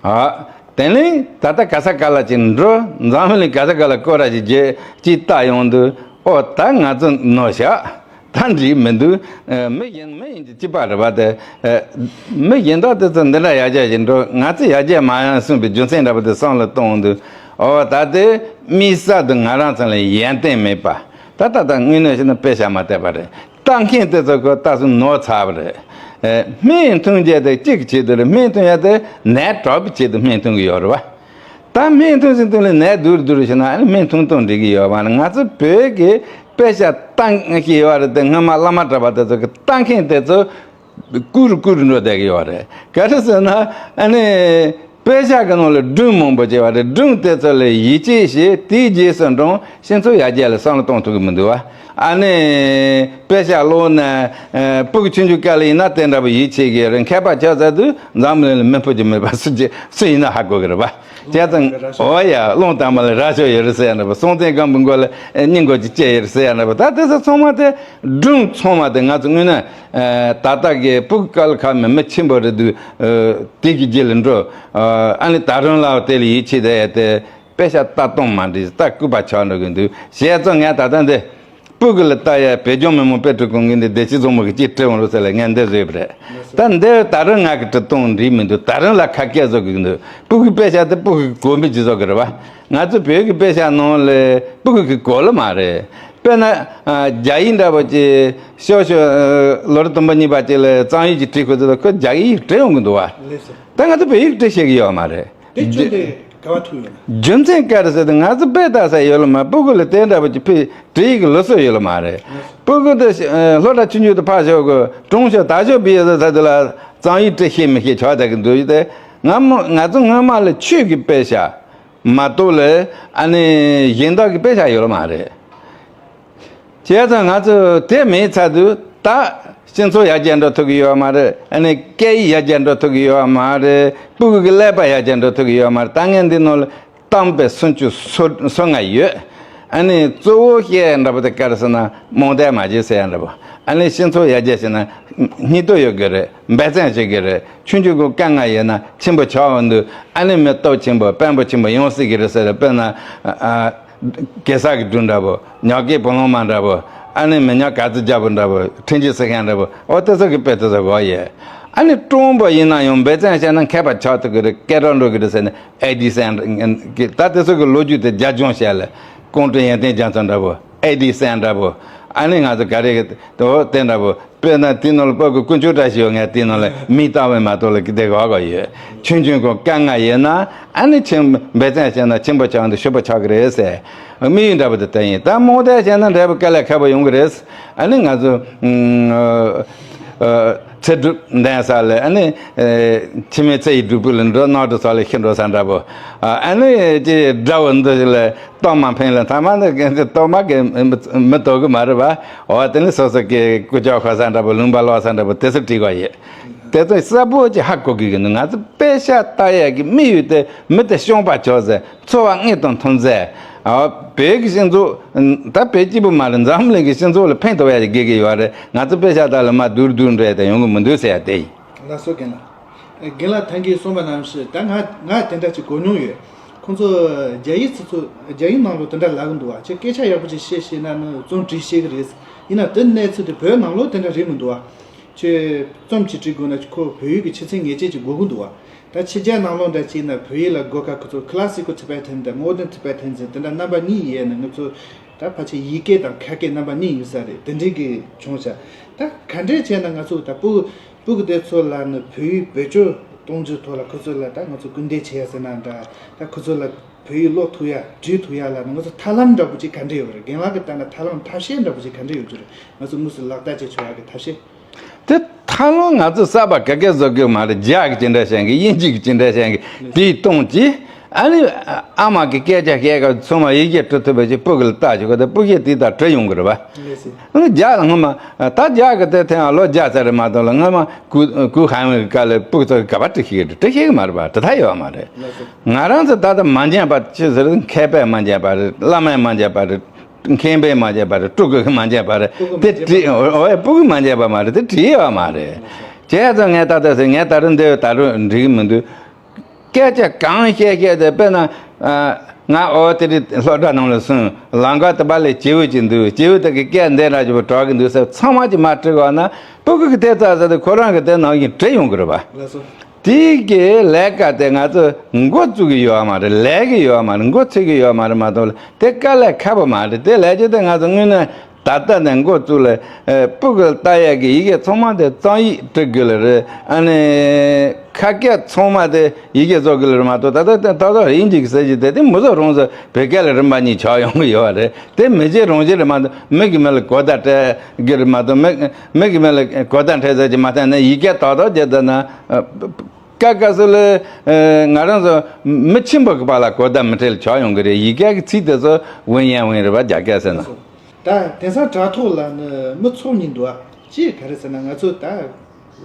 ཨ། དེ་ནས་ད་ལྟ་ག་ས་ག་ལ་ཅིག་འགྲོ། འཛམ་བུ་གླིང་ག་ས་ག་ལ་སྐོར་ར་ཅིག་བརྒྱབ་ཅིག་ལྟ་ཡོང་དུས། ཨོ་ད་ང་ཚོ་ནོར་ཤག་ད་འགྲིག་མི་འདུག་ཨ། མི་གཞན་མི་གཞན་གྱི་སྤྱི་པ་རེད་པ་དེ། ཨ། མི་གཞན་དག་དེ་ཚོ་འདི་འདྲ་ཡར་རྒྱས་ཅིག་འགྲོ། ང་ཚོ་ཡར་རྒྱས་མ་ཡོང་གསུངས་པའི་རྒྱུ་མཚན་འདྲ་པོ་དེ་བསམ་བློ་གཏོང་དུས། ཨོ་ད་དེ་དམིགས་བསལ་དུ་ང་རང་ཚོ་ལ་ཡོན་ཏན་མེད་པ། ད་ད་ལྟ་དངོས་གནས་བཤད་ན་དཔེ་ཆ་མ་བལྟས་པ་རེད། ལྟ་མཁན་དེ་ཚོ་ཁོ་ལྟ་སོང་ནོར་ཚར་བ་རེད། ཨེ། སྨན་འཐུང་རྒྱུ་དེ་གཅིག་གི་ཆེད་དུ་རེད། སྨན་འཐུང་ཡ་དེ་ནད་དྲག་པོའི་ཆེད་དུ་སྨན་འཐུང་གི་ཡོད་རེད་བ། ད་སྨན་འཐུང་ཟིན་འཐུང་ལས་ནད་སྡུག་རུ་སྡུག་རུ་ཕྱིན་ན་ཨ་ནི་སྨན་འཐུང་སྟངས་འགྲིག་གི་ཡོད་མ་རེད། ང་ཚོ་བོད་ཀྱི་དཔེ་ཆ་ལྟ་མཁན་ཡོད་རེད་དེ། སྔོན་མ་བླ་མ་གྲྭ་པ་དེ་ཚོ་གི་ལྟ་མཁན་དེ་ཚོ་བཀུར་བཀུར་འགྲོ་བསྡད་ཀྱི་ཡོད་རེད། ག་རེ་ཟེར་ན་ཨ་ནི། དཔེ་ཆ་གི་ནང་ལ་སྒྲུང་མང་པོ་བྱས་པ་རེད། སྒྲུང་དེ་ཚོ་ལ་ཡིད་ཆེས་བྱས། དེའི་རྗེས་སུ་འབྲངས་སྤྱི་ཚོགས་ཡར་རྒྱས་ལ་བསམ་བློ་གཏོང་ཐུབ་ཀྱི་མི་འདུག་བ། ཨ་ནི་དཔེ་ཆ་ཀློག་ན། ཨ། སྤུ་གུ་ཆུང་ཆུང་སྐབས་ལ་ཡིན་ན་དེ་འདྲ་པོ་ཡིད་ཆེས་ཀྱི་རེད། མཁས་པ་ཆགས་ཚར་དུས་འཛམ་གླིང་ལ་མི་ཕོད་ཀྱི་མེད་པ་སུ་ཅི་སུ་ཡིན་ན་ཧ་གོ་གི་རེད་བ། བྱས་ཙང་། ཨོ་ཡ། རླུང་དྭངས་མ་ལ་རྭ་ཅོ་ཡོད་རེད་ཟེར་ཡ་འདྲ་པོ། སྲོང་བཙན་སྒམ་པོའི་མགོ་ལ་སྙིང་མགོ་ཅིག་བཅད་ཡོད་རེད་ཟེར་ཡ་འདྲ་པོ། ད་དེ་ཚོ་ཚང་མ་དེ་སྒྲུང་ཚང་མ་དེ་ང་ཚོ་དངོས་གནས། ཨ། ད་ལྟ་གི་སྤུ་གུ་དཀའ་ལས་ཁག་མེད། མི་ཆེན་པོ་རེད་འདུག་ཨ། དེ་གི་རྗེས་ལ་འགྲོ། ཨ། ཨ་ནི་ད་རུང་ལ་དེ་ལ་ཡིད་ཆེས་བསྡད་ཡ་དེ། དཔེ་ཆ་ལྟ་སྟངས་མ་འགྲིག་ད་ལྐུགས་པ་ཆགས་འགྲོ་གི་འདུག་བྱས་ཙང་ངས་ད་ལྟ་འདི་སྤུ་གུ་ལ་ལྟ་ཡ་བོད་ལྗོངས་མི་དམངས་དཔེ་སྐྲུན་ཁང་གི་འདི་བདེ་སྐྱིད་བཟང་མོ་གི་ཅིག་བྲིས་འོང་རོགས་ཟེར་ལ་ངས་འདི་བཟོས་པ་རེད། ད་འདི་ད་རུང་ང་གི་བྲིས་སྟངས་འགྲིག་མི་འདུག་ད་རུང་ལ་ཁ་སྐད་བཟོ་གི་འདུག་སྤུ་གུའི་དཔེ་ཆ་དེ་སྤུ་གུ་གི་གོ་མི་ཅིག་བཟོ་གི་རེད་བ། ང་ཚོ་བོད་ཀྱི་དཔེ་ཆ་ནང་ལ་སྤུ་གུ་གི་གོ་ལ་མ་རེད། དཔེར་ན། ཨ། རྒྱ་ཡིག་འདྲ་པོ་ཅིག་ཤོག་ཤོག་ཨ། ལོ་རེ་དང་པོ་གཉིས་པ་ཅིག་ལ་རྩོམ་ཡིག་ཅིག་བྲིས་ཁོ་ཚོ་ལ་ཁོ་རྒྱ་ཡིག་བྲིས་ཡོང་གི་འདུག་བ། ལགས་སོ། ད་ང་ཚོ་བོད་ཡིག་བྲིས་ཤེས་ཀྱི་ཡོད་མ་རེད། དེ་ཁྱོན་དེ་ག་བ་ཐུག་ཡོད་ན། རྒྱུ་མཚན་ག་རེ་ཟེར་ཏེ་ང་ཚོ་དཔེ་ལྟ་ས་ཡོད་ལ་མ། སྤུ་གུ་ལ་དེ་འདྲ་པོ་ཅིག་ཕི་བྲིས་ཡིག་གི་ལུགས་སྲོལ་ཡོད་ལ་མ་རེད། སྤུ་གུ་དེ་ཨ། སློབ་གྲྭ་ཆུང་ཆུང་དུ་ཕར་ཞོག་གི་གྲོང་ཆོག་ད་ཞོག་པའི་ཡོད་ས་དེ་ལ་རྩོམ་ཡིག་བྲིས་ཤེས་མི་ཤེས་ཆགས་བསྡད་ཀྱི་འདུག་ཡོད་དེ། ང་མོ་ང་ཚོ་སྔོན་མ་ལ་ཆོས་ཀྱི་དཔེ་ཆ། མ་གཏོགས་ལ་ཨ་ནི་གཞན་དག་གི་དཔེ་ཆ་ཡོད་མ་རེད། བྱས་ཙང་ང་ཚོ་དེ་མེད་ཚར་དུས་ད་སྤྱི་ཚོགས་ཡར་རྒྱས་འགྲོ་ཐུབ་ཀྱི་ཡོད་མ་རེད། ཨ་ནི་སྐད་ཡིག་ཡར་རྒྱས་འགྲོ་ཐུབ་ཀྱི་ཡོད་མ་རེད། སྤུ་གུ་གི་ཀླད་པ་ཡར་རྒྱས་འགྲོ་ཐུབ་ཀྱི་ཡོད་མ་རེད། ད་ངས་འདི་ནང་ལ་གཏམ་དཔེ་སུམ་ཅུ་སོ་སོ་ལྔ་ཡོད། ཨ་ནི་གཙོ་བོ་བཤད་འདྲ་པོ་དེ་ག་རེ་ཟེར་ན་རྨོངས་དད་མ་བྱེད་ཟེར་ཡ་འདྲ་པོ། ཨ་ནི་སྤྱི་ཚོགས་ཡར་རྒྱས་བྱེད་ན་སྙིང་སྟོབས་ཡོད་དགོས་རེད། འབད་བརྩོན་བྱེད་དགོས་རེད། ཆུང་ཆུང་གི་དཀའ་ངལ་ཡོད་ན་ཆེན་པོ་ཆགས་འོང་དུས་ཨ་ནི་མི་སྟོབས་ཆེན་པོ་དཔོན་པོ་ཆེན་པོ་ཡོང་སྲིད་ཀྱི་རེད་ཟེར། དཔེར་ན་ཨ། གེ་སར་གྱི་སྦྲུལ་འདྲ་པོ། ཉག་གི་བུ་ལོན་མ་འདྲ་པོ། ཨ་ནི་མི་ཉག་ག་ཚོད་རྒྱབ་པོ་འདྲ་པོ། ཁྲིན་ཅི་སི་ཁན་འདྲ་པོ། ཨོ་དེ་ཚོ་གི་དཔེ་དེ་ཚོ་གོ་ཡེ། ཨ་ནི་སྤྲང་པོ་ཡིན་ན་ཡང་འབད་བརྩོན་བྱས་ན་མཁས་པ་ཆགས་ཐུབ་ཀྱི་རེད། སྐད་གྲགས་འགྲོ་གི་རེད་ཟེར་ནས་ཨེ་ཌི་སན་གི་ད་དེ་ཚོ་གི་ལོ་རྒྱུས་དེ་རྒྱབ་ལྗོངས་བྱས་ལ་ཀོང་ཀྲི་ཡོན་ཏན་རྒྱ་མཚོ་འདྲ་པོ། ཨེ་ཌི་སན་འདྲ་པོ། ཨ་ནི་ང་ཚོ་ག་རེ་གི་ཨོ་དེ་འདྲ་པོ། དཔེར་ན་དེའི་ནང་ལ་སྤུ་གུ་དཀོན་མཆོག་བཀྲ་ཤིས་ཡོད། ངས་དེའི་ནང་ལ་མིང་བཏགས་པའི་མ་གཏོགས་ལ་གི་དེ་ག་ག་ཡོད། ཆུང་ཆུང་གི་དཀའ་ངལ་ཡོད་ན་ཨ་ནི་ཆེན་འབད་བརྩོན་བྱས་ན་ཆེན་པོ་ཆགས་འདུག་ཞེ་པོ་ཆགས་ཀྱི་རེད་ཟེར། དམིགས་ཡུལ་འདྲ་པོ་དེ་བསྟན་ཡིན། ད་རྨོངས་དད་བྱས་ན་འབྲས་བུ་དཀའ་ལས་ཁག་པོ་ཡོང་གི་རེད། ཨ་ནི་ང་ཚོ་ཨ་ཨ་ཚེ་སྒྲུབ་འདོན་ས་ལ་ཨ་ནི་ཨ་འཆི་མེད་ཚེ་ཡི་སྒྲུབ་ཕུག་ལ་འགྲོ། རྣམ་གྲོལ་ས་ལ་ཤི་འགྲོ་ས་འདྲ་པོ། ཨ་ནི་ཅི་དགྲ་བོ་འདི་ལ། གཏོར་མ་འཕེན་ལ་ཐ་མ་ནི་གཏོར་མ་གི་མི་དོ་གི་མ་རེད་པ། འོ་དེ་ནི་སོ་སོ་གི་ཀུ་ཅོ་ཁ་ས་འདྲ་པོ་ལུང་པ་ལོག་ས་འདྲ་པོ་དེ་ཚོ་བྲིས་པ་ཡིན། དེ་ཚོ་གསལ་པོ་ཅིག་ཧ་གོ་གི་གི་ནི་ང་ཚོ་དཔེ་ཆ་ལྟ་ཡ་གི་དམིགས་ཡུལ་དེ་མི་དེ་སྐྱོང་པ་ཆོག་ཟེར། འཚོ་བ་དངོས་དང་མཐུན་ཟེར། བོད་ཀྱི་སྤྱི་ཚོགས་ད་བོད་སྐྱིད་པོ་མ་རེད། འཛམ་གླིང་གི་སྤྱི་ཚོགས་ལ་ཕན་ཐོགས་ཡ་ཅིག་དགོས་ཀྱི་ཡོད་རེད། ང་ཚོ་དཔེ་ཆ་ལྟ་ལ་མ་སྡུག་སྡུག་འདྲ་དེ་ཡོང་གི་མི་འདུག་ཟེར་ཡ་དེ་ཡིན། ལགས་སོ་རྒན་ལགས། རྒན་ལགས་ཐང་གིས་གསུངས་པ་ནང་བཞིན་ད་ང་ང་དེ་འདྲ་ཅིག་གོ་མྱོང་ཡོད། ཁོང་ཚོ་རྒྱ་ཡིག་ཚིག་མཛོད་རྒྱ་ཡིག་ནང་ལོགས་དེ་འདྲ་ལབ་གི་འདུག་བ། ཁྱེད་སྐད་ཆ་ཡག་པོ་ཅིག་བཤད་ཤེས་ན་ནི་རྩོམ་འབྲི་ཤེས་གི་རེད། ཡིན་ན་དེ་གནས་ཚུལ་དེ་བོད་ནང་ལོགས་དེ་འདྲ་རེད་མི་འདུག་བ། ཁྱོད་རྩོམ་ཅིག་འབྲི་དགོས་ན་ཁོ་བོད་ཡིག་གི་ཆོས་ཚན་ངེས་ཅན་ཅིག་དགོས་གི་འདུག་བ། ད་ཕྱི་རྒྱལ་ནང་ལོགས་འདྲ་ཅིག་ན་བོད་ཡིག་ལ་དགོས་ཁ་ཁོ་ཚོ་Classical Tibetan་དང་Modern Tibetan་ཟེར་དེ་འདྲ་རྣམ་པ་གཉིས་ཡོད་ན། ང་ཚོ་ད་ཕལ་ཆེར་ཡི་གེ་དང་ཁ་སྐད་རྣམ་པ་གཉིས་ཡོད་ས་རེད། དེ་འདྲའི་གི་བྱུང་ཤག་ད་ག་འདྲས་བྱས་ན་ང་ཚོ་ད་སྤུ་སྤུ་གུ་དེ་ཚོ་ལ་ནི་བོད་ཡིག་བེད་སྤྱོད་གཏོང་རྒྱུའི་ཐོག་ལ་ཁོ་ཚོ་ལ་ད་ང་ཚོ་སྐུལ་འདེད་བྱེད་ཡ་ཟེར་ན་འདྲ། ད་ཁོ་ཚོ་ལ་བོད་ཡིག་ཀློག་ཐུབ་ཡ་འབྲི་ཐུབ་ཡ་ལ་ནི་ང་ཚོ་ཐབས་ལམ་འདྲ་པོ་ཅིག་ག་འདྲས་ཡོད་རེད། རྒན་ལགས་ཀྱི་ལྟ་ན་ཐབས་ལམ་ཐབས་ཤེས་འདྲ་པོ་ཅིག་ག་འདྲས་ཡོད་རྒྱུ་རེད། ང་ཚོ་དངོས་སུ་ལག་བསྟར་བྱེད་ཆོག་ཡ་གི་ཐབས་ཤེས། དེ་ཐབས་ལམ་ང་ཚོ་གསར་པ་ག་གེ་བཟོ་གི་མ་རེད། རྒྱ་གི་ཅི་འདྲ་བཤད་གི། དབྱིན་ཇི་གི་ཅི་འདྲ་བཤད་གི། དེའི་སྟོང་གི། ཨ་ནི་ཨ་མ་གི་སྐད་ཆ་བཤད་ག་ཚང་མ་ཡི་གེ་འབྲི་ཐུབ་པ་ཞིག་སྤུ་གུ་ལ་ལྟ་ཞིག་གོ། དེ་སྤུ་གུ་དེ་ད་བྲི་ཡོང་གི་རེད་པ། ཨ་ནི་རྒྱ་ལ་སྔོན་མ་ད་རྒྱ་གི་དེ་ཐེངས་ལོ་བརྒྱ་ཙམ་རེད་མ་གཏོགས་ལ་སྔོན་མ་གུ་གུ་ཧན་ཝེ་གི་སྐབས་ལ་སྤུ་གུ་ཚོ་གི་ག་པར་བྲི་ཤེས་གི་རེད། བྲི་ཤེས་གི་མ་རེད་པ། བྲི་ཐབས་ཡོད་མ་རེད། ང་རང་ཚོ་ད་ལྟ་མ་འཇོན་པ་ཅི་ཟེར། མཁས་པས་མ་འཇོན་པ་རེད། བླ་མས་མ་འཇོན་པ་རེད། མཁན་པས་མ་བྱས་པ་རེད། སྤྲུལ་སྐུ་གིས་མ་བྱས་པ་རེད། དེ་བྲིས། འོ་ཡ། སྤུ་གུས་མ་བྱས་པ་མ་རེད། དེ་བྲིས་ཡོད་མ་རེད། བྱས་ཙང་ངས་ད་ལྟ་ཟེར། ངས་ད་རུང་འདི་ད་རུང་འགྲིག་གི་མི་འདུག་སྐད་ཆ་གང་བཤད་བཤད་དེ། དཔེར་ན་ང་འོ་དེ་རིང་སློབ་གྲྭ་ནང་ལ་སོང་། ལམ་ཁ་དེ་པ་ལ་བྱིའུ་ཅིག་འདུག་བྱིའུ་དེ་གིས་སྐད་འདི་འདྲ་ཅིག་གྲག་གི་འདུག་ཟེར། ཚང་མ་གིས་མར་བྲིས་པ་ན་སྤུ་གུ་གིས་དེ་ཙམ་ཟེར་དུས་ཁོ་རང་གིས་དེ་ནང་བཞིན་བྲིས་ཡོང་གི་རེད་པ། ལགས་སོ། དེ་གི་ལས་ཀ་དེ་ང་ཚོ་འགོ་བཙུགས་ཀྱི་ཡོད་མ་རེད། ལས་ཀྱི་ཡོད་མ་རེད། འགོ་ཚུགས་ཀྱི་ཡོད་མ་རེད་མ་གཏོགས་ལ་དེ་དཀའ་ལས་ཁག་པོ་མ་རེད། དེ་ལས་རྒྱུ་དེ་ང་ཚོ་དངོས་གནས་ད་ལྟ་ནས་འགོ་བཙུགས་ལ་ཨེ་སྤུ་གུ་ལ་ལྟ་ཡག་གི་ཡི་གེ་ཚང་མ་དེ་རྩོམ་ཡིག་འབྲི་དགོས་ལེ་རེད། ཨ་ནི་ཁ་སྐད་ཚང་མ་དེ་ཡི་གེ་བཟོ་དགོས་ལེ་རེད་མ་གཏོགས། ད་ལྟ་དེ་ཏག་ཏག་དབྱིན་ཇི་གི་ཟེར་གྱི་དེ་དེ་མི་བཟོ་རུང་ཟེར། བོད་སྐད་ལ་རིམ་པ་གཉིས་ཆགས་ཡོང་གི་ཡོད་རེད། དེ་མི་བྱེད་རུང་བྱེད་རེད་མ་གཏོགས། མི་གི་མི་ལ་གོ་བརྡ་སྤྲད་གི་རེད་མ་གཏོགས། མི་མི་གི་མི་ལ་གོ་བརྡ་འཕྲོད་ས་ཅིག་མ་བསྟན་ན། ཡི་གེ་ཏག་ཏག་བརྒྱབ་བསྡད་ན། ཨ་སྐབས་སྐབས་སུ་ལ་ཨ་ང་རང་ཚོ་མི་ཆེན་པོ་གི་བར་ལ་གོ་བརྡ་མི་འཕྲོད་ལ་ཆགས་ཡོང་གི་རེད། ཡི་གེ་གི་ཚིག་དེ་ཚོ་ཝུན་ཡན་ཝུན་རེད་པ། རྒྱ་སྐད་ཟེར་ན། ད་དེང་སང་དྲ་ཐོག་ལ་ནི་མི་ཚོགས་གཉིས་འདུག་ཨ། ཅི་ག་རེ་ཟེར་ན། ང་ཚོ་ད་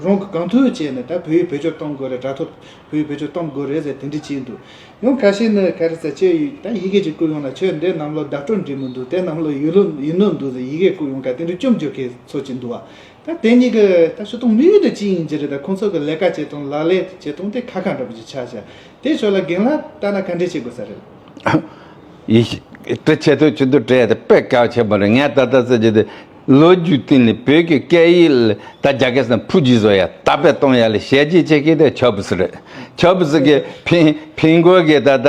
རང་གི་གང་ཐུབ་བྱས་ནས་ད་བོད་ཡིག་བེད་སྤྱོད་གཏོང་དགོས་རེད། དྲ་ཐོག་བོད་ཡིག་བེད་སྤྱོད་གཏོང་དགོས་རེད་ཟེར་དེ་འདྲ་བྱས་འདུག་ཡང་ཁ་ཤས་ནི་ག་རེ་ཟེར། ཁྱེད་ད་ཡི་གེ་ཅིག་བསྐུར་ཡོང་ན། ཁྱོད་འདི་ནང་ལོགས་བརྡ་སྤྲོད་འབྲི་མི་འདུག་དེ་ནང་ལོགས་ཡུལ་ལུང་ཡུལ་ལུང་འདུག་ཟེར། ཡི་གེ་བསྐུར་ཡོང་ཁ་དེ་འདྲ་སྐྱོན་བརྗོད་མཁན་ཚོ་ཅིག་འདུག་ཨ། ད་དེ་གཉིས་ཀྱི་ད་ཕྱི་ཐོག་དམིགས་ཡུལ་དེ་ཅི་ཡིན་གྱི་རེད། ད་ཁོང་ཚོ་གི་ལས་ཀ་བྱེད་སྟངས་ལག་ལེན་བྱེད་སྟངས་དེ་ཁ་ཁ་འདྲ་པོ་ཅིག་ཆགས་ཤག་དེ་ཕྱོགས་ལ་རྒན་ལགས་ལྟ་ན་ག་འདྲས་བྱེད་དགོས་ས་རེད། ཡིན། དྲི་ཆེ་ཐུབ་ཆུ་ཐུབ་དྲི་ཡ་དེ་དཔེ་གལ་ཆེན་པོ་རེད། ངས་ད་ལྟ་ཟེར་རྒྱུ་དེ། ལོ་རྒྱུས་སྟེང་ནས་བོད་ཀྱི་སྐད་ཡིག་ལ་ད་རྒྱ་སྐད་ཟེར་ན་ཕུགས་རྒྱུད་བཟོ་ཡ། དར་སྤེལ་གཏོང་ཡ་ལ་ཞལ་གྱིས་བྱེད་མཁན་དེ་ཆོས་པ་ཚོ་རེད། ཆོས་པ་ཚོ་གི་ཕིང་ཕིང་གོ་གི་ད་ད་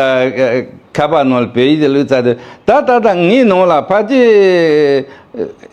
ཁ་པར་ནང་ལ་བོད་ཡིག་དེ་བླུགས་ཚར་དུས། ད་ད་ད་ངའི་ནང་ལ་ཕལ་ཆེར་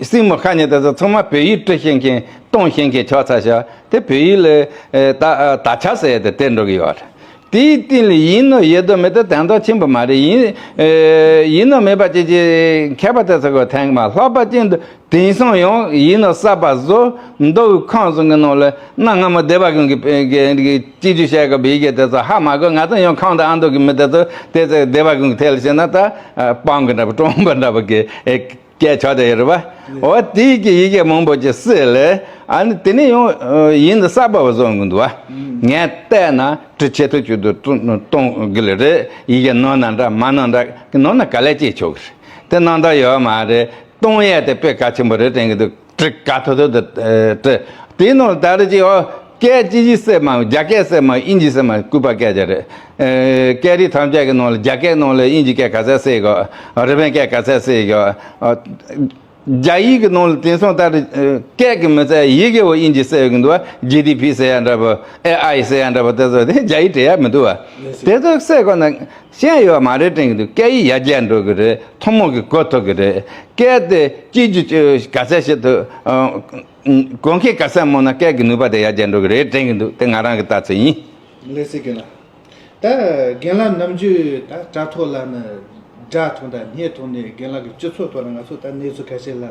སྲིང་མོ་ཁ་ཉིན་དེ་ཚོ་ཚང་མ་བོད་ཡིག་འབྲི་ཤེས་མཁན་གཏོང་ཤེས་མཁན་ཆགས་ཚར་ཤག་དེ་བོད་ཡིག་ལ་ད་དར་ཁྱབ་ཟེར་ཡ་དེ་དེར་འགྲོ་གི་ཡོད་རེད། དེའི་སྟེང་ལ་ཡིན་ནོ་ཡོད་དོ་མེད་དོ་དོན་དག་ཆེན་པོ་མ་རེད། ཡིན་ཨེ་ཡིན་ནོ་མེད་པ་ཅིག་ཅིག་མཁས་པ་དེ་ཚོ་གི་ཐེངས་མ་ལྷག་པ་ཅན་དུ་དེང་སང་ཡང་ཡིན་ནོ་གསར་པ་བཟོ་མདོ་ཁམས་གསུམ་གི་ནང་ལ་གནའ་སྔ་མོ་སྡེ་པ་ཀུན་གྱི་གི་གི་གཅེས་འཛིན་བྱས་གི་བི་གེ་དེ་ཚོ་ཧ་མ་གོ། ང་ཚོ་ཡང་ཁམས་དང་ཨ་མདོ་གི་མི་དེ་ཚོ་དེ་ཚོ་སྡེ་པ་ཀུན་གྱི་ཐད་ལ་བཤད་ན་ད་ཨ་སྤང་གི་འདྲ་པོ་སྤྲང་པོ་འདྲ་པོ་གི་ཨེ་སྐད་ཆ་དེ་ཡོད་རེད་པ། འོ་དེའི་གི་ཡི་གེ་མང་པོ་ཅིག་བསྲེས་ལས་ཨ་ནི་དེ་ནས་ཡང་ཡིན་ནོ་གསར་པ་བཟོ་གི་འདུག་བ། ངས་བལྟས་ན་བྲི་ཆེ་ཐུབ་ཆུ་དུ་གཏོང་གི་ལ་རེད། ཡི་གེ་ནོར་ན་འདྲ་མ་ནོར་འདྲ་ནོར་ན་ག་ལེར་བཅད་ཆོག་གི་རེད། དེ་ནོར་འདྲ་ཡོད་མ་རེད། གཏོང་ཡས་དེ་དཔེ་གལ་ཆེན་པོ་རེད་དྲན་གི་འདུག་བྲི་ག་ཐོ་ཐོ་དུ་བྲི། དེའི་ནང་ད་རེ་ཅིག་ཨོ་སྐད་ཅི་ཞིག་བསྲེས་མ་རྒྱ་སྐད་བསྲེས་མ་དབྱིན་ཇི་བསྲེས་མ་སྐུད་པ་སྐད་ཆ་རེད། ཨེ་སྐད་རིགས་ཐམས་ཅད་ཀྱི་ནང་ལ་རྒྱ་སྐད་ནང་ལ་དབྱིན་ཇི་སྐད་ག་ཚད་བསྲེས་གོ། རི་པན་སྐད་ག་ཚད་བསྲེས་གོ། ཨ་རྒྱ་ཡིག་གི་ནང་ལ་དེང་སང་ད་རེ་ཨེ་སྐད་ཀྱི་མི་ཚད་ཡི་གེ་བོ་དབྱིན་ཇི་བསྲེས་ཡོད་ཀྱི་འདུག་ཇི་ཌི་ཕི་ཟེར་ཡ་འདྲ་པོ་ཨེ་ཨའི་ཟེར་ཡ་འདྲ་པོ་དེ་ཚོ་དེ་རྒྱ་ཡིག་འབྲི་ཡ་མི་འདུག་བ། དེ་ཚོ་བསྲེས་གོ་ན། ཤེས་ཡོད་མ་རེད་དྲན་གྱི་འདུག་སྐད་ཡིག་ཡར་རྒྱས་འགྲོ་གི་རེད། ཐུན་མོང་གི་གོ་ཐུབ་ཀྱི་རེད། སྐད་དེ་སྐྱིད་རྒྱུ་ག་ཚད་ཞིག་ཏུ་གོ་མཁན་ག་ཚད་མང་ན་སྐད་ཀྱི་ནུས་པ་དེ་ཡར་རྒྱས་འགྲོ་གི་རེད་དྲན་གྱི་འདུག་དེ་ང་རང་གི་ལྟ་ཚུལ་ཡིན། ལགས་སོ་རྒན་ལགས། ད་རྒན་ལགས་ནམ་རྒྱུན་ད་དྲ་ཐོག་ལ་ནི་སྒྲ་ཐོག་དང་བརྙན་ཐོག་ནས་རྒན་ལགས་ཀྱི་སྤྱི་ཚོགས་ཐོག་ལ་ང་ཚོ་ད་གནས་ཚུལ་ཁ་ཤས་ལ་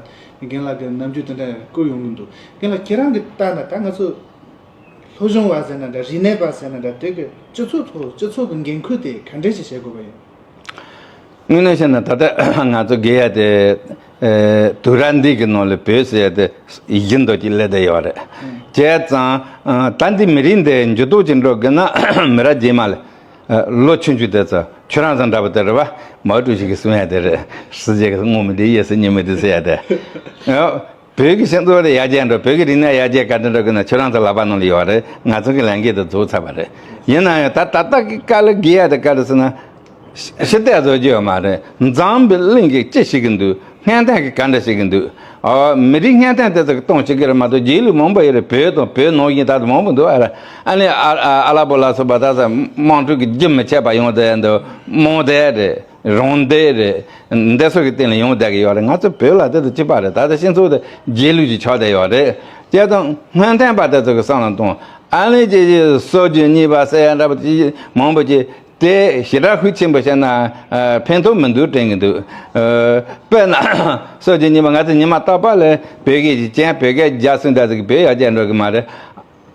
རྒན་ལགས་ཀྱི་ནམ་རྒྱུན་དེ་འདྲ་བཀོད་ཡོང་གི་འདུག་རྒན་ལགས་ཁྱེད་རང་གི་ལྟ་ན་ད་ང་ཚོ་སློབ་སྦྱོང་བ་ཟེར་ན་འདྲ་རིག་གནས་པ་ཟེར་ན་འདྲ་དེ་གི་སྤྱི་ཚོགས་ཐོག་སྤྱི་ཚོགས་ཀྱི་འགན་ཁུར་དེ་ག་འདྲ་ཞིག་བྱེད་དགོས་པ་ཡིན། དངོས་གནས་བཤད་ན་ད་ལྟ་ང་ཚོ་དགེ་ཡ་དེ་ཨེ་དུས་རབས་འདི་གི་ནང་ལ་བོད་ཟེར་ཡ་དེ་ཡིན་མདོག་ཅིག་སླེབས་བསྡད་ཡོད་རེད། བྱས་ཙང་ཨ་ད་འདི་མི་རིགས་འདི་འགྱུར་ལྡོག་ཅིག་འགྲོ་དགོས་ན་མི་རབས་རྗེས་མ་ལ་ཨ་ལོ་ཆུང་ཆུང་དེ་ཚོ་ཁྱོད་རང་ཚོ་འདྲ་པོ་དེ་རེད་བ། མའོ་ཀྲུའུ་ཞི་གིས་གསུང་ཡ་དེ་རེད། སྲིད་ཇུས་ཀྱི་སྔོན་མི་འདི་གཡས་སུ་སྙིང་མི་འདི་ཟེར་ཡ་དེ། བོད་ཀྱི་སྤྱི་ཚོགས་རེ་ཡར་རྒྱས་འགྲོ། བོད་ཀྱི་རིག་གནས་ཡར་རྒྱས་ག་འདྲ་འགྲོ་གི་ན་ཁྱོད་རང་ཚོ་ལག་པ་ནང་ལ་ཡོད་རེད། ང་ཚོ་གི་ལས་འགན་དེ་རྫོགས་ཚར་བ་རེད། ཡིན་ན་ཡང་ད་ད་ལྟ་གི་སྐབས་ལ་དགེ་ཡ་དེ་ག་རེ་ཟེར་ན། ཞི་བདེ་བཟོ་རྒྱུ་ཡོད་མ་རེད། འཛམ་བུ་གླིང་གི་ཅི་ཞིག་གི་འདུག་སྔོན་ཐོན་གྱི་ག་འདྲ་ཞིག་གི་འདུག་ཨ་མི་རིགས་སྔོན་ཐོན་དེ་ཚོ་གི་གཏོང་བྱེད་ཀྱི་རེད་མ་གཏོགས་རྗེས་ལུས་མང་པོ་ཡོད་རེད། བོད་དང་བོད་ནང་བཞིན་ད་དུ་མང་པོ་འདུག་ཨ་ར་ཨ་ནི་ཨ་ཨ་ཨ་ལ་པོ་ལ་སོགས་པ་ད་ས་དམངས་ཁྲོད་ཀྱི་རྒྱུན་མི་ཆད་པ་ཡོང་བསྡད་འདུག་རྨོངས་དད་རེད། རང་བདེ་རེད། འདི་ཚོ་གི་སྟེང་ལ་ཡོང་བསྡད་ཀྱི་ཡོད་རེད། ང་ཚོ་བོད་ལ་དེ་དང་གཅིག་པ་རེད། ད་ལྟ་སྤྱི་ཚོགས་དེ་རྗེས་ལུས་ཀྱི་ཆགས་བསྡད་ཡོད་རེད། བྱས་ཙང་སྔོན་ཐོན་པ་དེ་ཚོ་གི་བསམ་བློ་གཏོང་། ཨ་ནི་ཅིག་ཅིག་སྲོལ་རྒྱུན་གཉིས་པ་ཟེར་ཡ་འདྲ་པོ་ཅིག་མང་པོ་ཅིག་དེ་ཞེ་དྲག་ཤུགས་ཆེན་པོ་བཤད་ན་ཨ་ཕན་ཐོགས་མི་འདུག་དྲན་གྱི་འདུག་ཨ་དཔེར་ན་སྲོལ་རྒྱུན་གཉིས་པ་ང་ཚོ་ཉི་མ་རྟག་པར་ལ་བོད་སྐད་ཅིག་སྦྱང་། བོད་སྐད་རྒྱག་སྲིད་འདྲ་ཟིག་བོད་ཡར་རྒྱས་འགྲོ་གི་མ་རེད།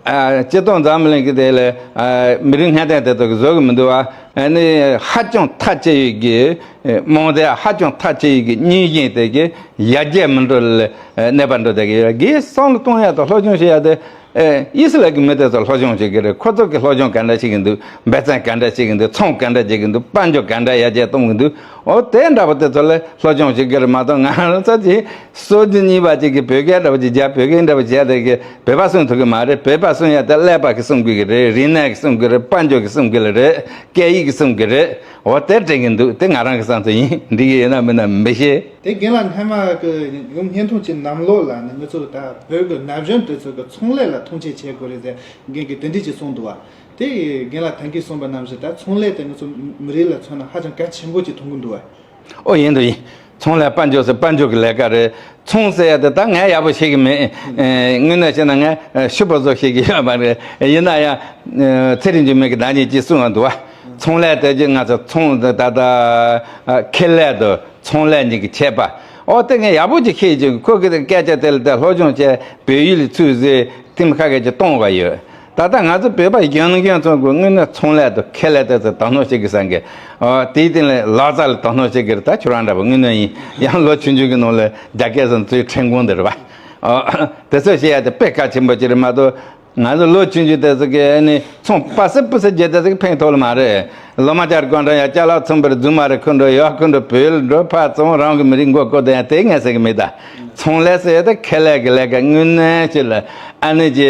ཨ་སྤྱིར་བཏང་འཛམ་གླིང་གི་དེ་ལ་ཨ་མི་རིགས་སྔོན་ཐོན་དེ་ཚོ་གི་བཟོ་གི་མི་འདུག་བ། ཨ་ནི་ཧ་ཅང་ཐག་ཆད་ཡོད་ཀྱི་རྨོངས་དད་ཧ་ཅང་ཐག་ཆད་ཡོད་ཀྱི་རྙིང་ཞེན་དེ་གི་ཡར་རྒྱས་མི་འགྲོ་ལ་ཨ་གནོད་པ་འགྲོ་བསྡད་ཀྱི་ཡོད། དགེ་བསམ་བློ་གཏོང་ཡ་དང་སློབ་སྦྱོང་བྱེད་ཡ་དེ་ཨ་དབྱི་སི་ལན་གི་མི་དེ་ཚོ་སློབ་སྦྱོང་བྱེད་ཀྱི་རེད། ཁོ་ཚོ་གི་སློབ་སྦྱོང་ག་འདྲ་བྱེད་ཀྱི་འདུག་འབད་བརྩོན་ག་འདྲ་བྱེད་ཀྱི་འདུག་ཚོང་ག་འདྲ་བྱེད་ཀྱི་འདུག་དཔལ་འབྱོར་ག་འདྲ་ཡར་རྒྱས་གཏོང་གི་འདུག་འོ་དེ་འདྲ་པོ་དེ་ཚོ་ལ་སློབ་སྦྱོང་བྱེད་ཀྱི་རེད་མ་གཏོགས་ང་རང་ཚོ་ཅིག་སྲོལ་རྒྱུན་གཉིས་པ་ཅིག་གི་བོད་སྐད་འདྲ་པོ་ཅིག་རྒྱག་བོད་སྐད་འདྲ་པོ་བྱས་དེ་གི་བོད་པ་གསུང་ཐུབ་ཀྱི་མ་རེད། བོད་པ་གསུང་ཡ་དེ་ཀླད་པ་གི་གསུང་དགོས་ཀྱི་རེད། རིག་གནས་ཀྱི་གསུང་དགོས་རེད། དཔལ་འབྱོར་གྱི་གསུང་དགོས་ལ་རེད། སྐད་ཡིག་གི་གསུང་དགོས་རེད། འོ་དེ་དྲན་གྱི་འདུག་དེ་ང་རང་གི་བསམ་ཚུལ་ཡིན། འགྲིག་གི་ཡོད་ན་མིན་ན་མི་ཤེས། དེ་རྒན་ལགས་སྔ་མ་གི་ཡུམ་བརྙན་ཐུང་གཅིག་ནང་ལོགས་ལ་ནི་ང་ཚོ་ད་བོད་ཀྱི་ན་གཞོན་དེ་ཚོ་གི་ཚོང་ལས་ལ་མཐོང་ཆེན་བྱེད་དགོས་རེད་ཟེར་རྒན་གྱིས་དེ་འདྲས་ཅིག་གསུངས་འདུག་བ། དེ་རྒན་ལགས་ད་གིན་གསུངས་པ་ནང་བཞིན་ད་ཚོང་ལས་དེ་ང་ཚོ་མི་རིགས་ལ་མཚོན་ན་ཧ་ཅང་གལ་ཆེན་པོ་ཅིག་མཐོང་གི་འདུག་བ། ཨོ་ཡིན་དུ་ཡིན། ཚོང་ལས་དཔལ་འབྱོར་ཟེར་དཔལ་འབྱོར་གྱི་ལས་ཀ་རེད། ཚོང་ཟེར་ཡ་དེ་ད་ངས་ཡག་པོ་ཤེས་ཀྱི་མེད། ཨེ་དངོས་གནས་བཤད་ན་ངས་ཨེ་ཕྱུག་པོ་བཟོ་ཤེས་ཀྱི་ཡོད་མ་རེད། ཡིན་ན་ཡང་ཨེ་ཚེ་རིང་འཇིགས་མེད་ཀྱི་བདག་ཉིད་ཀྱིས་གསུངས་པ་འདུག་བ། ཚོང་ལས་དེ་ཅི་ང་ཚོ་ཚོང་དེ་ད་ལྟ་ཨ་ཁེ་ལས་དང་ཚོང་ལས་གཉིས་ཀྱི་ཁྱད་པར། ཨོ་དེ་ངས་ཡག་པོ་ཅིག་ཤེས་ཀྱི། ཁོ་གི་སྐད་ཆ་དེ་ལ་ད་སློབ་སྦྱོང་བྱས་བོད་ཡིག་ལ་ཚུར་བཟོས་ཐེངས་ཁ་ཤས་ཀྱི་གཏོང་བ་ཡོད། ད་ལྟ་ང་ཚོ་བོད་པ་གཞོན་ནུ་གཞོན་ཚོ་གི་དངོས་གནས་ཚོང་ལས་དང་ཁེ་ལས་དེ་ཚོ་དོ་སྣང་བྱེད་དགོས་བསམ་གི། ཨོ་དེའི་སྟེང་ལ་ལག་རྩལ་ལ་དོ་སྣང་བྱེད་དགོས་རེད། ད་ཁྱོད་རང་འདྲ་པོ་དངོས་གནས་ཡིན། ཡང་ལོ་ཆུང་ཆུང་གི་ནང་ལ་རྒྱ་སྐད་ཚོ་ཚོའི་ཁྲིན་གོང་དེ་རེད་བ། ཨོ་དེ་ཚོ་བཤད་ཡ་དེ་དཔེ་གལ་ཆེན་པོ་ཅིག་རེད་མ་གཏོགས། ང་ཚོ་ལོ་ཆུང་ཆུང་དེ་ཚོ་གི་ཨ་ནི་ཚོང་པ་སེ་པུ་སེ་རྒྱག་དེ་ཚོ་གི་ཕན་ཐོགས་ལ་མ་རེད། ལོ་མ་ཅར་ཀོན་ཀྲང་ཡ་ཅ་ལག་ཚོང་པར་རྫུན་མ་རེད། ཁུ་འགྲོ་ཡོ་ཁུ་འགྲོ་བོད་འགྲོ་ཕ་ཚོང་རང་གི་མི་རིགས་མགོ་སྐོར་དེ་ཡང་དེ་ངས་ཟེར་གི་མེད་ད། ཚོང་ལས་ཟེར་ཡ་ད་ཁེ་ལས་ཀྱི་ལས་ཀ་དངོས་གནས་ཅིག་ལ་ཨ་ནི་ཅི་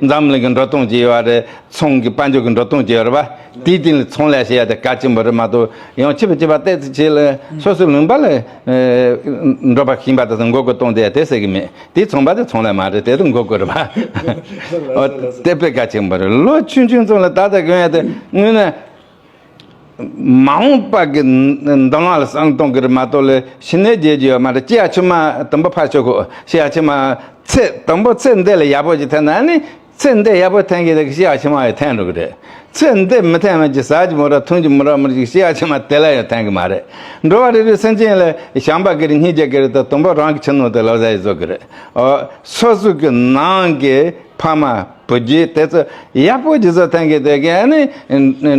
འཛམ་གླིང་གི་འགྲོ་སྟངས་ཅིག་ཡོད་རེད། ཚོང་གི་དཔལ་འབྱོར་གྱི་འགྲོ་སྟངས་ཅིག་ཡོད་རེད་བ། དེའི་སྟེང་ལ་ཚོང་ལས་བྱེད་ཡ་དེ་གལ་ཆེན་པོ་རེད་མ་གཏོགས་ཡང་ཕྱི་པ་ཕྱི་པ་ཏོག་ཙམ་བྱེད་ལ་སོ་སོའི་ལུང་པ་ལ་འགྲོ་པ་ཞིང་པ་དེ་ཚོ་མགོ་སྐོར་གཏོང་དེ་ཡ་དེ་ཟེར་གི་མེད། དེ་ཚོང་པ་དེ་ཚོང་ལས་མ་རེད། དེ་དུ་མགོ་སྐོར་རེད་བ། ཨོ་དེ་དཔེ་གལ་ཆེན་པོ་རེད། ལོ་ཆུང་ཆུང་ཚོ་ལ་ད་ལྟ་གོན་ཡ་དེ་དངོས་གནས། མ་འོངས་པ་གི་མདུན་ལམ་ལ་བསམ་གཏོང་གི་རེད་མ་གཏོགས་ལས་ཕྱི་ནས་རྒྱལ་རྒྱུ་ཡོད་མ་རེད། སྐྱེ་བ་ཕྱི་མ་དུམ་བུ་ཕར་ཆོད་གོ། སྐྱེ་བ་ཕྱི་མ་ཚེ་དང་པོ་ཚེ་འདི་ལ་ཡག་པོ་ཅིག་ཐོན་ན་ནི་ཚེ་འདི་ཡག་པོ་ཐོན་གི་རེད། སྐྱེ་བ་ཕྱི་མ་ཡང་ཐོན་འགྲོ་གི་རེད། ཚེ་འདི་མི་ཐེངས་མ་གཅིག་ཟ་གི་མོ་ར་འཐུང་གི་མོ་ར་མི་ཅིག་ཤི་ཡ་ཆེ་མ་དེ་ལ་ཡང་ཐེངས་གི་མ་རེད། འགྲོ་བ་རིགས་དྲུག་སེམས་ཅན་ལ་བྱམས་པ་གི་རིགས་སྙིང་རྗེ་གི་རིགས་དང་དང་པོ་རང་གི་ཆུ་ནང་དུ་ལོ་ཟ་ཡི་བཟོ་གི་རེད། ཨོ་སོ་སོ་གི་ནང་གི་ཕ་མ་བུ་རྒྱུད་དེ་ཚོ་ཡག་པོ་ཅིག་བཟོ་ཐེངས་གི་དེ་གི་ཨ་ནི་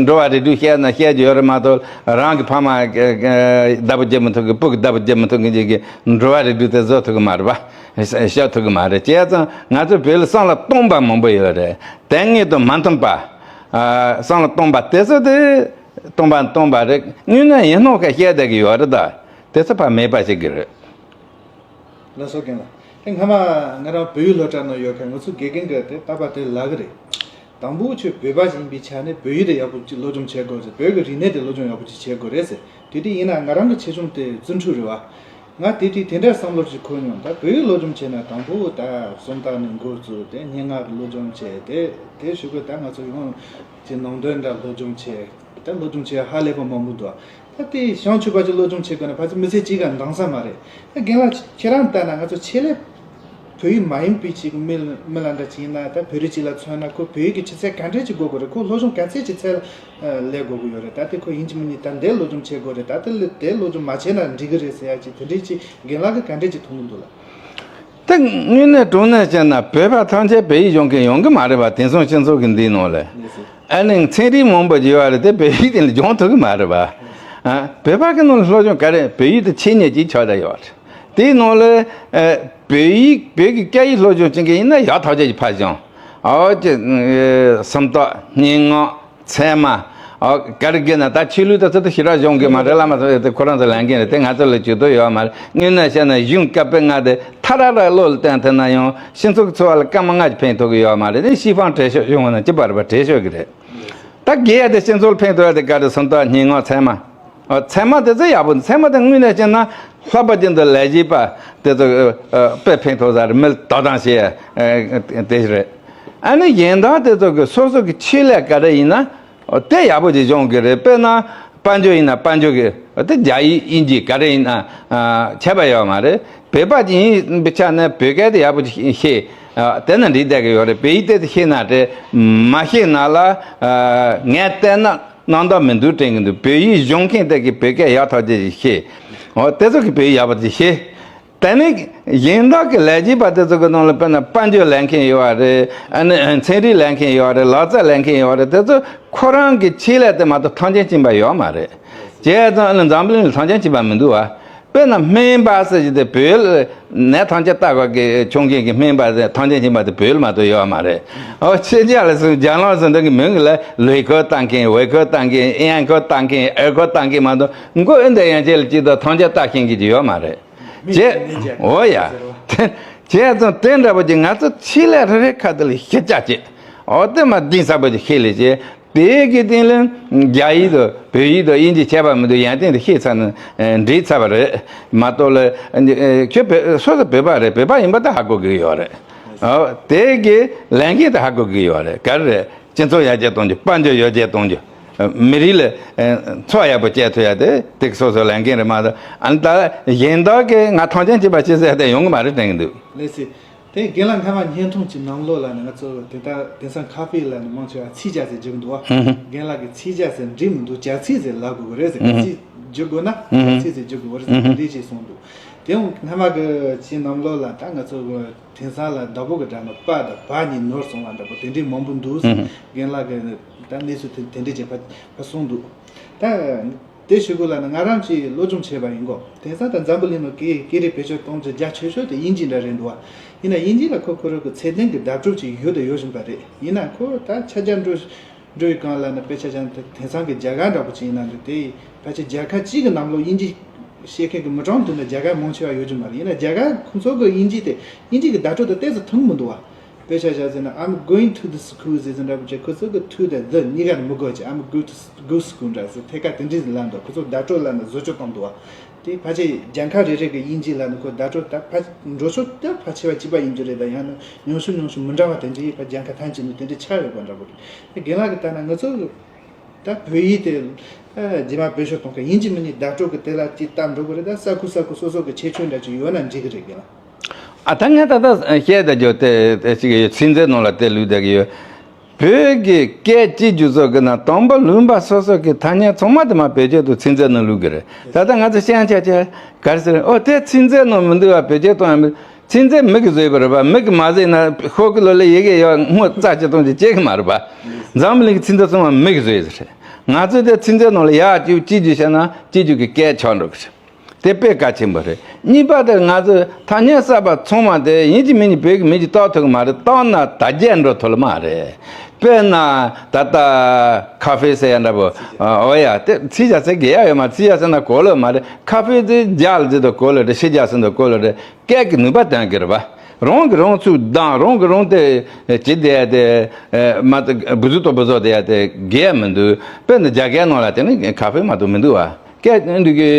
འགྲོ་བ་རིགས་དྲུག་བཤད་ན་བཤད་རྒྱུ་ཡོད་རེད་མ་གཏོགས། རང་གི་ཕ་མ་བདག་པོ་བྱེད་མི་ཐུབ་གི་བུ་གི་བདག་པོ་བྱེད་མི་ཐུབ་གི་ཅིག་གི་འགྲོ་བ་རིགས་དྲུག་དེ་བཟོ་ཐུབ་གི་མ་རེད་པ། བཤད་ཐུབ་གི་མ་རེད། བྱས་ཙང་ང་ཚོ་བོད་ལ་བསམ་བློ་གཏོང་པ་མང་པོ་ཡོད་རེད། དེ་ངེས་དང་མ་མཐུན་པ། བསམ་བློ་གཏོང་པ་དེ་ཚོ་དེ་གཏོང་པ་གཏོང་པ་རེད། དངོས་གནས་ཡིན་ནོ་ཁ་བཤད་བསྡད་ཀྱི་ཡོད་རེད་ད། དེ་ཚོ་ཕར་མེད་པ་བྱེད་ཀྱི་རེད། ལགས་སོ་རྒན་ལགས། དེ་སྔ་མ་ང་རང་བོད་ཡིག་སློབ་གྲྭ་ནང་ཡོད་ཁ་ང་ཚོ་དགེ་རྒན་གྱིས་དེ་རྟག་པར་དེ་ལབ་ཀྱི་རེད། དང་པོ་ཁྱོད་བོད་པ་ཞིག་ཡིན་པའི་ཆ་ནས་བོད་ཡིག་དེ་ཡག་པོ་ཅིག་སློབ་སྦྱོང་བྱེད་དགོས་ཟེར། བོད་ཀྱི་རིག་གནས་དེ་སློབ་སྦྱོང་ཡག་པོ་ཅིག་བྱེད་དགོས་རེད་ཟེར། དེ་དུས་ཡིན་ན་ང་རང་གི་ཆེ་ཆུང་དེ་བཙུན་ཕྲུག་རེད་བ། ང་དེ་དུས་དེ་འདྲའི་བསམ་བློ་ཞིག་འཁོར་མྱོང་། ད་བོད་ཡིག་སློབ་སྦྱོང་བྱས་ན་དང་པོ་ད་སུམ་རྟགས་ནས་འགོ་བཙུགས་ཏེ་སྙན་ངག་གི་སློབ་སྦྱོང་བྱས་ཏེ་དེ་གཞུག་གུ་ད་ང་ཚོ་ཡོང་གི་ནང་དོན་འདྲ་སློབ་སྦྱོང་བྱས། ད་སློབ་སྦྱོང་བྱས་ཧ་ལས་པ་མང་པོ་འདུག་ད་དེ་བྱང་ཆུབ་པ་ཅིག་སློབ་སྦྱོང་བྱེད་དགོས་ན་ཕལ་ཆེར་མི་ཚེ་གཅིག་ག་འདང་ས་མ་རེད། ད་རྒན་ལགས་ཁྱེད་རང་ལྟ་ན་ང་ཚོ་ཆེད་ལས་བོད་ཡིག་མ་ཡིན་པའི་ཅིག་མི་མི་ལ་འདྲ་ཅིག་ཡིན་ན། ད་བོད་རིགས་ཅིག་ལ་མཚོན་ན་ཁོ་བོད་ཡིག་གི་ཆུ་ཚད་ག་འདྲས་ཅིག་དགོས་དགོས་རེད། ཁོ་སློབ་སྦྱོང་ག་ཚད་ཅིག་ཚད་ལ་ལས་དགོས་ཀྱི་ཡོད་རེད། ད་དེ་ཁོ་ཡིན་གཅིག་མིན་གཉིས་ད་འདི་སློབ་སྦྱོང་བྱེད་དགོས་རེད། ད་དེ་ལ་དེ་སློབ་སྦྱོང་མ་བྱས་ན་འགྲིག་གི་རེད་ཟེར་ཡ་ཅིག་དེ་འདྲས་ཅིག་རྒན་ལགས་ཀྱིས་ག་འདྲས་ཅིག་མཐོང་གི་འདུག་ལགས། ད་དངོས་གནས་དྲང་གནས་བཤད་ན་བོད་པ་ཐམས་ཅད་བོད་ཡིག་སྦྱོང་མཁན་ཡོང་གི་མ་རེད་པ། དེང་སང་སྤྱི་ཚོགས་ཀྱི་འདིའི་ནང་ལ། ཨ་ནི་ཚན་རིག་མང་པོ་ཡོད་རེད་དེ་བོད་ཡིག་དེ་ལ་སྦྱོང་ཐུབ་ཀྱི་མ་རེད་པ། ཨ་བོད་པ་གི་ནང་ལ་སློབ་སྦྱོང་ག་རེ་བོད་ཡིག་དེ་ཆེད་གཉེར་གྱིས་ཆགས་བསྡད་ཡོད་རེད། དེའི་ནང་ལ་ཨ་བོད་ཡིག་བོད་ཀྱི་སྐད་ཡིག་སློབ་སྦྱོང་བྱེད་མཁན་ཡིན་ན་ཡག་ཐག་ཆོད་ཀྱི་ཕར་སྦྱོང་། ཨོ་ཅེ་སུམ་རྟགས་སྙན་ངག་ཚད་མ། ཨོ་ག་རེ་བརྒལ་ན་ད་ཆོས་ལུགས་དང་ཚོ་དེ་ཞེ་དྲག་སྦྱོང་གི་མ་རེད། བླ་མ་ཚོ་དེ་ཁོ་རང་ཚོ་ལས་འགན་རེད། དེ་ང་ཚོ་ལ་ཇུས་གཏོགས་ཡོད་མ་རེད། དངོས་གནས་བཤད་ན་གཞུང་བཀའ་པོད་ལྔ་དེ་ཐ་ར་ར་བློ་ལ་བསྟན་ཐུབ་ན་ཡང་སྤྱི་ཚོགས་ཀྱི་འཚོ་བ་ལ་སྐར་མ་ལྔ་ཅིག་ཕན་ཐོགས་ཀྱི་ཡོད་མ་རེད། དེ་ཤི་ཕང་བྲེལ་ཤོག་ཡོང་བ་ན་ཅི་པར་པ་བྲེལ་ཤོག་གི་རེད། ད་དགེ་ཡ་དེ་སྤྱི་ཚོགས་ལ་ཕན་ཐོགས་ཡ་དེ་ག་རེ་སུམ་རྟགས་སྙན་ངག་ཚད་མ། ཨ་ཚད་མ་དེ་ཚོ་ཡག་པོ། ཚད་མ་དེ་དངོས་གནས་བྱས་ན་ལྷག་པར་ཅན་དུ་ལས་བྱེད་པ་དེ་ཚོ་ཨ་དཔེ་ཕན་ཐོགས་ས་རེད། མི་ལ་དོ་སྣང་བྱེད་ཡ་ཨ་དེ་རེད། ཨ་ནི་གཞན་དག་དེ་ཚོ་གི་སོ་སོ་གི་ཆེད་ལས་ག་རེ་ཡིན་ན་དེ་ཡག་པོ་ཅིག་སྦྱོང་གི་རེད། དཔེར་ན་དཔལ་འབྱོར་ཡིན་ན་དཔལ་འབྱོར་གི་དེ་རྒྱ་ཡིག་དབྱིན་ཇི་ག་རེ་ཡིན་ན་ཨ་ཁྱད་པར་ཡོད་མ་རེད། བོད་པ་ཅིག་ཡིན་པའི་ཆ་ནས་བོད་སྐད་དེ་ཡག་པོ་ཅིག་ཤེས། ཨ་དེ་ན་འགྲིག་བསྡད་ཀྱི་ཡོད་རེད། བོད་ཡིག་དེ་ཤེས་ན་དེ་མ་ཤེས་ན་ལ་ཨ་ངས་བལྟས་ན་རྣམ་དག་མི་འདུག་དྲན་གྱི་འདུག་བོད་ཡིག་སྦྱོང་མཁན་དེ་གི་བོད་སྐད་ཡག་ཐག་ཆོད་ཅིག་ཤེས། འོ་དེ་ཚོ་གི་བོད་ཡིག་ཡག་པོ་ཅིག་ཤེས། དེ་ནས་གཞན་དག་གི་ལས་བྱེད་པ་དེ་ཚོ་གི་ནང་ལ་དཔེར་ན་དཔལ་འབྱོར་ལས་མཁན་ཡོད་པ་རེད། ཨ་ནི་ཚན་རིག་ལས་མཁན་ཡོད་པ་རེད། ལག་རྩལ་ལས་མཁན་ཡོད་པ་རེད། དེ་ཚོ་ཁོ་རང་གི་ཆེད་ལས་དེ་མ་གཏོགས་ཐམས་ཅད་མཁྱེན་པ་ཡོད་མ་རེད། བྱས་ཙང་ཨ་ནི་འཛམ་བུ་གླིང་ལ་ཐམས་ཅད་མཁྱེན་པ་མི་འདུག་བ། དཔེར་ན་སྨན་པ་ཟེར་གྱི་དེ་བོད་ལ་ནད་ཐམས་ཅད་ལྟ་བ་གི་ཆོག་མཁན་གྱི་སྨན་པ་དེ་ཐམས་ཅད་མཁྱེན་པ་དེ་བོད་ལ་མ་གཏོགས་ཡོད་མ་རེད། ཨོ་ཕྱི་རྒྱལ་ལ་སོང་རྒྱ་ནག་སོང་དེ་གི་མིང་ལ་ལུས་ཁོ་ལྟ་མཁན། ཝེ་ཁོ་ལྟ་མཁན། ཨེ་ཡང་ཁོ་ལྟ་མཁན། ཨེ་ཁོ་ལྟ་མཁན་མ་གཏོགས་མགོ་ཨེ་འདི་ཡང་ཅེ་ལ་ཅི་དང་ཐམས་ཅད་ལྟ་མཁན་གྱི་ཡོད་མ་རེད། མི་བྱས་ནས་བྱས་ཨོ་ཡ། ཟེར་བ། བྱས་ཙང་དེ་འདྲ་པོ་ཅིག་ང་ཚོ་ཆེད་ལས་རེ་རེ་ཁ་དེ་ལ་ཤེས་བྱ་བྱེད། ཨོ་དེ་མ་གཏིང་ཟབ་པོ་ཅིག་ཤེས་ལས་བྱེད། དེ་གི་སྟེང་ལ་རྒྱ་ཡིག་དང་བོད་ཡིག་དང་དབྱིན་ཇི་ཁྱད་པར་མི་འདུག་ཡང་སྟེང་དུ་ཤེས་ཚར་ན་ཨེ་འགྲིག་ཚར་བ་རེད་མ་གཏོགས་ལ། ཨེ་ཁྱོད་བོད་སོ་སོ་བོད་པ་རེད། བོད་པ་ཡིན་པ་ད་ཧ་གོ་གི་ཡོད་རེད། ཨོ་དེ་གི་ལས་འགན་ད་ཧ་གོ་གི་ཡོད་རེད། ག་རེ་རེད། སྤྱི་ཚོགས་ཡར་རྒྱས་གཏོང་རྒྱུ། དཔལ་འབྱོར་ཡར་རྒྱས་གཏོང་རྒྱུ། མི་རིགས་ལ་ཨེ་འཚོ་ཡག་པོ་སྐྱེལ་ཐུབ་ཡ་དེ་དེ་གི་སོ་སོའི་ལས་འགན་རེད་མ་གཏོགས། ཨ་ནི་ད་གཞན་དག་གི་ང་ཐམས་ཅད་མཁྱེན་པ་ཅི་ཟེར་དེ་ཡོང་གི་མ་རེད་དྲན་གི་འདུག་ལགས་སེ། དེ་རྒན་ལགས་སྔ་མ་བརྙན་ཐུང་གཅིག་ནང་ལོགས་ལ་ནི་ང་ཚོ་དེ་ལྟར་དེང་སང་ཁ་ཧྥེ་ལ་ནི་མང་ཆེ་བ་ཚིག་ཇ་ཟེར་བརྗོད་ཀྱི་འདུག་བ། ཧུམ་ཧུམ། རྒན་ལགས་ཀྱིས་ཚིག་ཇ་ཟེར་འགྲིག་མི་འདུག་ཇ་ཚིག་ཟེར་ལབ་དགོས་ཀྱི་རེད་ཟེར། ཧུམ་ཧུམ། ཇ་ཚིག་བརྗོད་དགོས་ན་ཧུམ་ཧུམ། ཇ་ཚིག་ཟེར་བརྗོད་དགོས་རེད་ཟེར། ཧུམ་ཧུམ། དེ་འདྲས་ཅིག་གསུངས་འདུག་དེ་ཡང་སྔ་མ་གི་ཅིག་ནང་ལོགས་ལ་ད་ང་ཚོ་དེང་སང་ལ་བདག་པོ་གི་སྒྲ་ནི་པ་དང་བ་གཉིས་ནོར་སོང་བ་འདྲ་པོ་དེ་འདྲས་མང་པོ་འདུག་ཧུམ་ཧུམ། རྒན་ལགས་ཀྱིས་ད་གནས་ཚུལ་དེ་དེ་འདྲས་ཅིག་ཕར་ཕར་གསུངས་འདུག་ད། དེ་ཞུ་དགོས་ལ་ནི་ང་རང་གིས་སློབ་སྦྱོང་བྱས་པ་ཡིན་གོ། དེང་སང་ད་འཛམ་བུ་གླིང་ནང་སྐད་སྐད་རིགས་བེད་སྤྱོད་གཏོང་རྒྱུ་རྒྱ་ཆེ་ཤོས་དེ་དབྱིན་ཇི་འདྲ་རེད་འདུག་བ། ཡིན་ན་དབྱིན་ཇི་ལ་ཁོ་ཁོ་རང་གི་ཚད་ལྡན་གྱི་བརྡ་སྤྲོད་ཅིག་ཡོད་དང་ཡོད་བཞིན་པ་རེད། ཡིན་ན་ཁོ་ད་ཆ་རྒྱ་འགྲོ་འགྲོ་བའི་སྒང་ལ་ནི་དཔེ་ཆ་བཞག་ན་དེང་སང་གི་རྒྱ་གར་འདྲ་པོ་ཅིག་ཡིན་ན་འདུག་དེ་ཕལ་ཆེར་རྒྱལ་ཁབ་གཅིག་གི་ནང་ལོགས་དབྱིན་ཇི་བཤད་མཁན་གྱི་མི་གྲངས་མདུན་ལ་རྒྱ་གར་མང་ཆེ་བ་ཡོད་རྒྱུ་མ་རེད། ཡིན་ན་རྒྱ་གར་ཁོང་ཚོ་གི་དབྱིན་ཇི་དེ་དབྱིན་ཇི་གི་བརྡ་སྤྲོད་དེ་ཏོག་ཙམ་མཐུན་གི་མི་འདུག་བ། དཔེ་ཆ་བཞག་ཟེར་ན་I'm going to the school ཟེར་ཟིན་འདྲ་པོ་བྱས། ཁོ་ཚོ་གི་to དང་the གཉིས་ཀ་ནི་མི་དགོས་ཀྱི། I'm going to go school འདྲ་ཟེར་ཐད་ཀར་དེ་འདྲས་ལབ་འདུག་ཁོ་ཚོ་བརྡ་སྤྲོད་ལ་ནི་བཟོ་བཅོས་བཏང་འདུག་བ། དེ་ཕལ་ཆེར་རྒྱལ་ཁབ་རེ་རེ་གི་དབྱིན་ཇི་ལ་ནི་ཁོ་བརྡ་སྤྲོད་ད་ཕ་འགྲོ་ཕྱོགས་ད་ཕལ་ཆེ་བ་གཅིག་པ་ཡིན་རྒྱུ་རེད། ད་ཡང་ན་ཉུང་ཤོས་ཉུང་ཤོས་མི་འདྲ་བ་དེ་འདྲས་ཕ་རྒྱལ་ཁབ་ཐམས་ཅད་ནི་དེ་འདྲས་ཆགས་ཡོད་པ་འདྲ་པོ་རེད། དེ་རྒན་ལགས་ཀྱིས་ལྟ་ན་ང་ཚོ་ད་བོད་ཡིག་དེ་རྗེས་མ་བེད་སྤྱོད་གཏོང་མཁན་ཡིན་གཅིག་མིན་གཉིས་བརྡ་སྤྲོད་ཀྱི་དེ་ལ་ཅིག་བཏབ་འགྲོ་དགོས་རེད། ད་ས་ཁུལ་ས་ཁུལ་སོ་སོ་གི་ཁྱད་ཆོས་འདྲ་ཅིག་ཡོད་ན་འགྲིག་གི་རེད་རྒན་ལགས། ཨ་ད་ངས་ད་ལྟ་བཤད་བསྡད་རྒྱུ་དེ་དེ་ཅིག་ཡོད། ཚིག་མཛོད་ནང་ལ་དེ་ལུས་བསྡད་ཀྱི་ཡོད། བོད་ཀྱི་སྐད་སྤྱི་རྒྱུ་སོགས་ཀྱི་ནང་དང་པོ་ལུང་པ་སོ་སོ་གི་ཐ་སྙད་ཚང་མ་དེ་མ་བེད་སྤྱོད་དུ་ཚིག་མཛོད་ནང་བླུགས་གི་རེད། ད་ལྟ་ང་ཚོ་ཤང་ཆ་ཆ་ག་རེ་ཟེར། ཨོ་དེ་ཚིག་མཛོད་ནང་མི་འདུག་བ། བེད་སྤྱོད་གཏོང་ཡ་མི་ཚིག་མཛོད་མི་གི་བཟོས་པ་རེད་པ། མི་གི་མ་བཟོས་ན་ཤོག་གུ་ལོ་ལ་ཡི་གེ་ཡོད་སྔོ་རྩ་ཆེ་གཏོང་ཅིག་བྱེད་གི་མ་རེད་པ། འཛམ་གླིང་གི་ཚིག་མཛོད་ཚང་མ་མི་གི་བཟོས་ཟེར། ང་ཚོས་དེ་ཚིག་མཛོད་ནང་ལ་ཡག་ཅིག་སྤྱི་རྒྱུ་བྱས་ན་སྤྱི་རྒྱུ་གི་སྐད་ཆགས་འགྲོ་གི་རེད། དེ་དཔེ་གལ་ཆེན་པོ་རེད། གཉིས་པ་དེ་ང་ཚོས་ཐ་སྙད་གསར་པ་ཚང་མ་དེ་ཡིན་གཅིག་མིན་གཅིག་བོད་ཀྱི་མིང་ཅིག་བཏགས་ཐུབ་ཀྱི་མ་རེད། བཏགས་ན་དར་རྒྱས་འགྲོ་ཐུབ་ལ་མ་རེད། དཔེར་ན་ད་ལྟ་ཁ་ཧྥེ་ཟེར་ཡ་འདྲ་པོ། ཨོ་ཡ་དེ་ཚིག་རྒྱག་ས་དགོས་ཡ་ཡོད་མ་རེད། ཚིག་རྒྱག་ས་ན་གོ་ལོ་མ་རེད། ཁ་ཧྥེ་དེ་རྒྱག་ལ་ཟེར་དུས་གོ་ལོ་རེད། ཕྱི་རྒྱག་ས་དུས་གོ་ལོ་རེད། སྐད་ཀྱི་ནུས་པ་ལྡན་གྱི་རེད་པ། རང་གི་རང་ཚུགས་དང་རང་གི་རང་དེ་ཇི་བསྡད་ཡ་དེ་མ་བུ་ཟུ་ཏོ་བུ་ཟོ་བསྡད་ཡ་དེ་དགོས་ཡ་མི་འདུག་དཔེར་ན་རྒྱ་སྐད་ནང་ལ་དེ་ནི་ཁ་ཧྥེ་མ་གཏོགས་མི་འདུག་བ། སྐད་འདི་གི་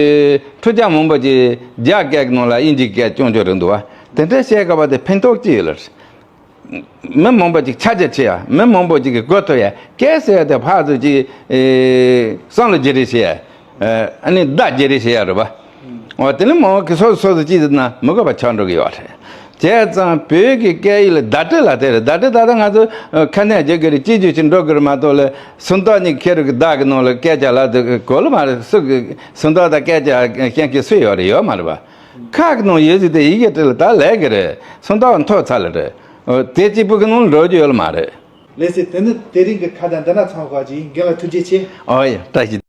ཁྲུ་ཆ་མང་པོ་ཅིག་རྒྱ་སྐད་ནང་ལ་དབྱིན་ཇི་སྐད་རྐྱང་རྐྱང་རེད་འདུག་བ། དེ་འདྲ་བཤད་དཀའ་བ་དེ་ཕན་ཐོགས་ཅི་ཡོད་ལ། མི་མང་པོ་ཅིག་ཆ་རྒྱ་ཆེ་ཡ། མི་མང་པོ་ཅིག་གི་གོ་ཐོས་ཡ། སྐད་ཟེར་ཡ་དེ་ཕར་ཚུར་ཅིག་ཨེ་བསམ་བློ་བརྗེ་རེས་བྱེད་ཡ། ཨ་ནི་བརྡ་བརྗེ་རེས་བྱེད་ཡ་རེད་པ། འོ་དེ་ནི་མང་གི་སོ་སོ་སོ་སོ་ཅིག་ཟེར་ན་མི་དགོས་པ་ཆགས་འགྲོ་གི་ཡོད་རེད། བྱས་ཙང་བོད་ཀྱི་སྐད་ཡིག་ལ་བརྡ་སྤྲོད་ལ་དེ་རེད། བརྡ་སྤྲོད་ད་ལྟ་ང་ཚོ་ཁ་ནས་བརྗོད་གི་རེད། སྤྱི་རྒྱུ་ཞིག་འགྲོ་གི་རེད་མ་གཏོགས་ལ། སུམ་རྟགས་གཉིས་ཁེ་རུ་གི་བརྡ་གི་ནང་ལ་སྐད་ཆ་ལ་དེ་གོ་ལ་མ་རེད། སུ་གི་སུམ་རྟགས་དང་སྐད་ཆ་ཤེས་མཁན་སུ་ཡོད་རེད། ཡོད་མ་རེད་པ། ཁ་གི་ནང་ཡོད་ཟིག་དེ་ཡི་གེ་བྲིས་ལ་ད་ལས་གི་རེད། སུམ་རྟགས་མཐོ་ཚ་ལ་རེད། འོ་དེ་གཅིག་པུ་གི་ནང་ལ་འགྲོ་རྒྱུ་ཡོད་ལ་མ་རེད། ལགས་སེ། དེ་ནི་དེ་རིང་གི་ཁ་བརྡ་འདི་ན་ཚང་བ་ཅིག་ཡིན། རྒན་ལགས་ཐུགས་རྗེ་ཆེ། ཨོ་ཡ་བཀྲ་ཤིས།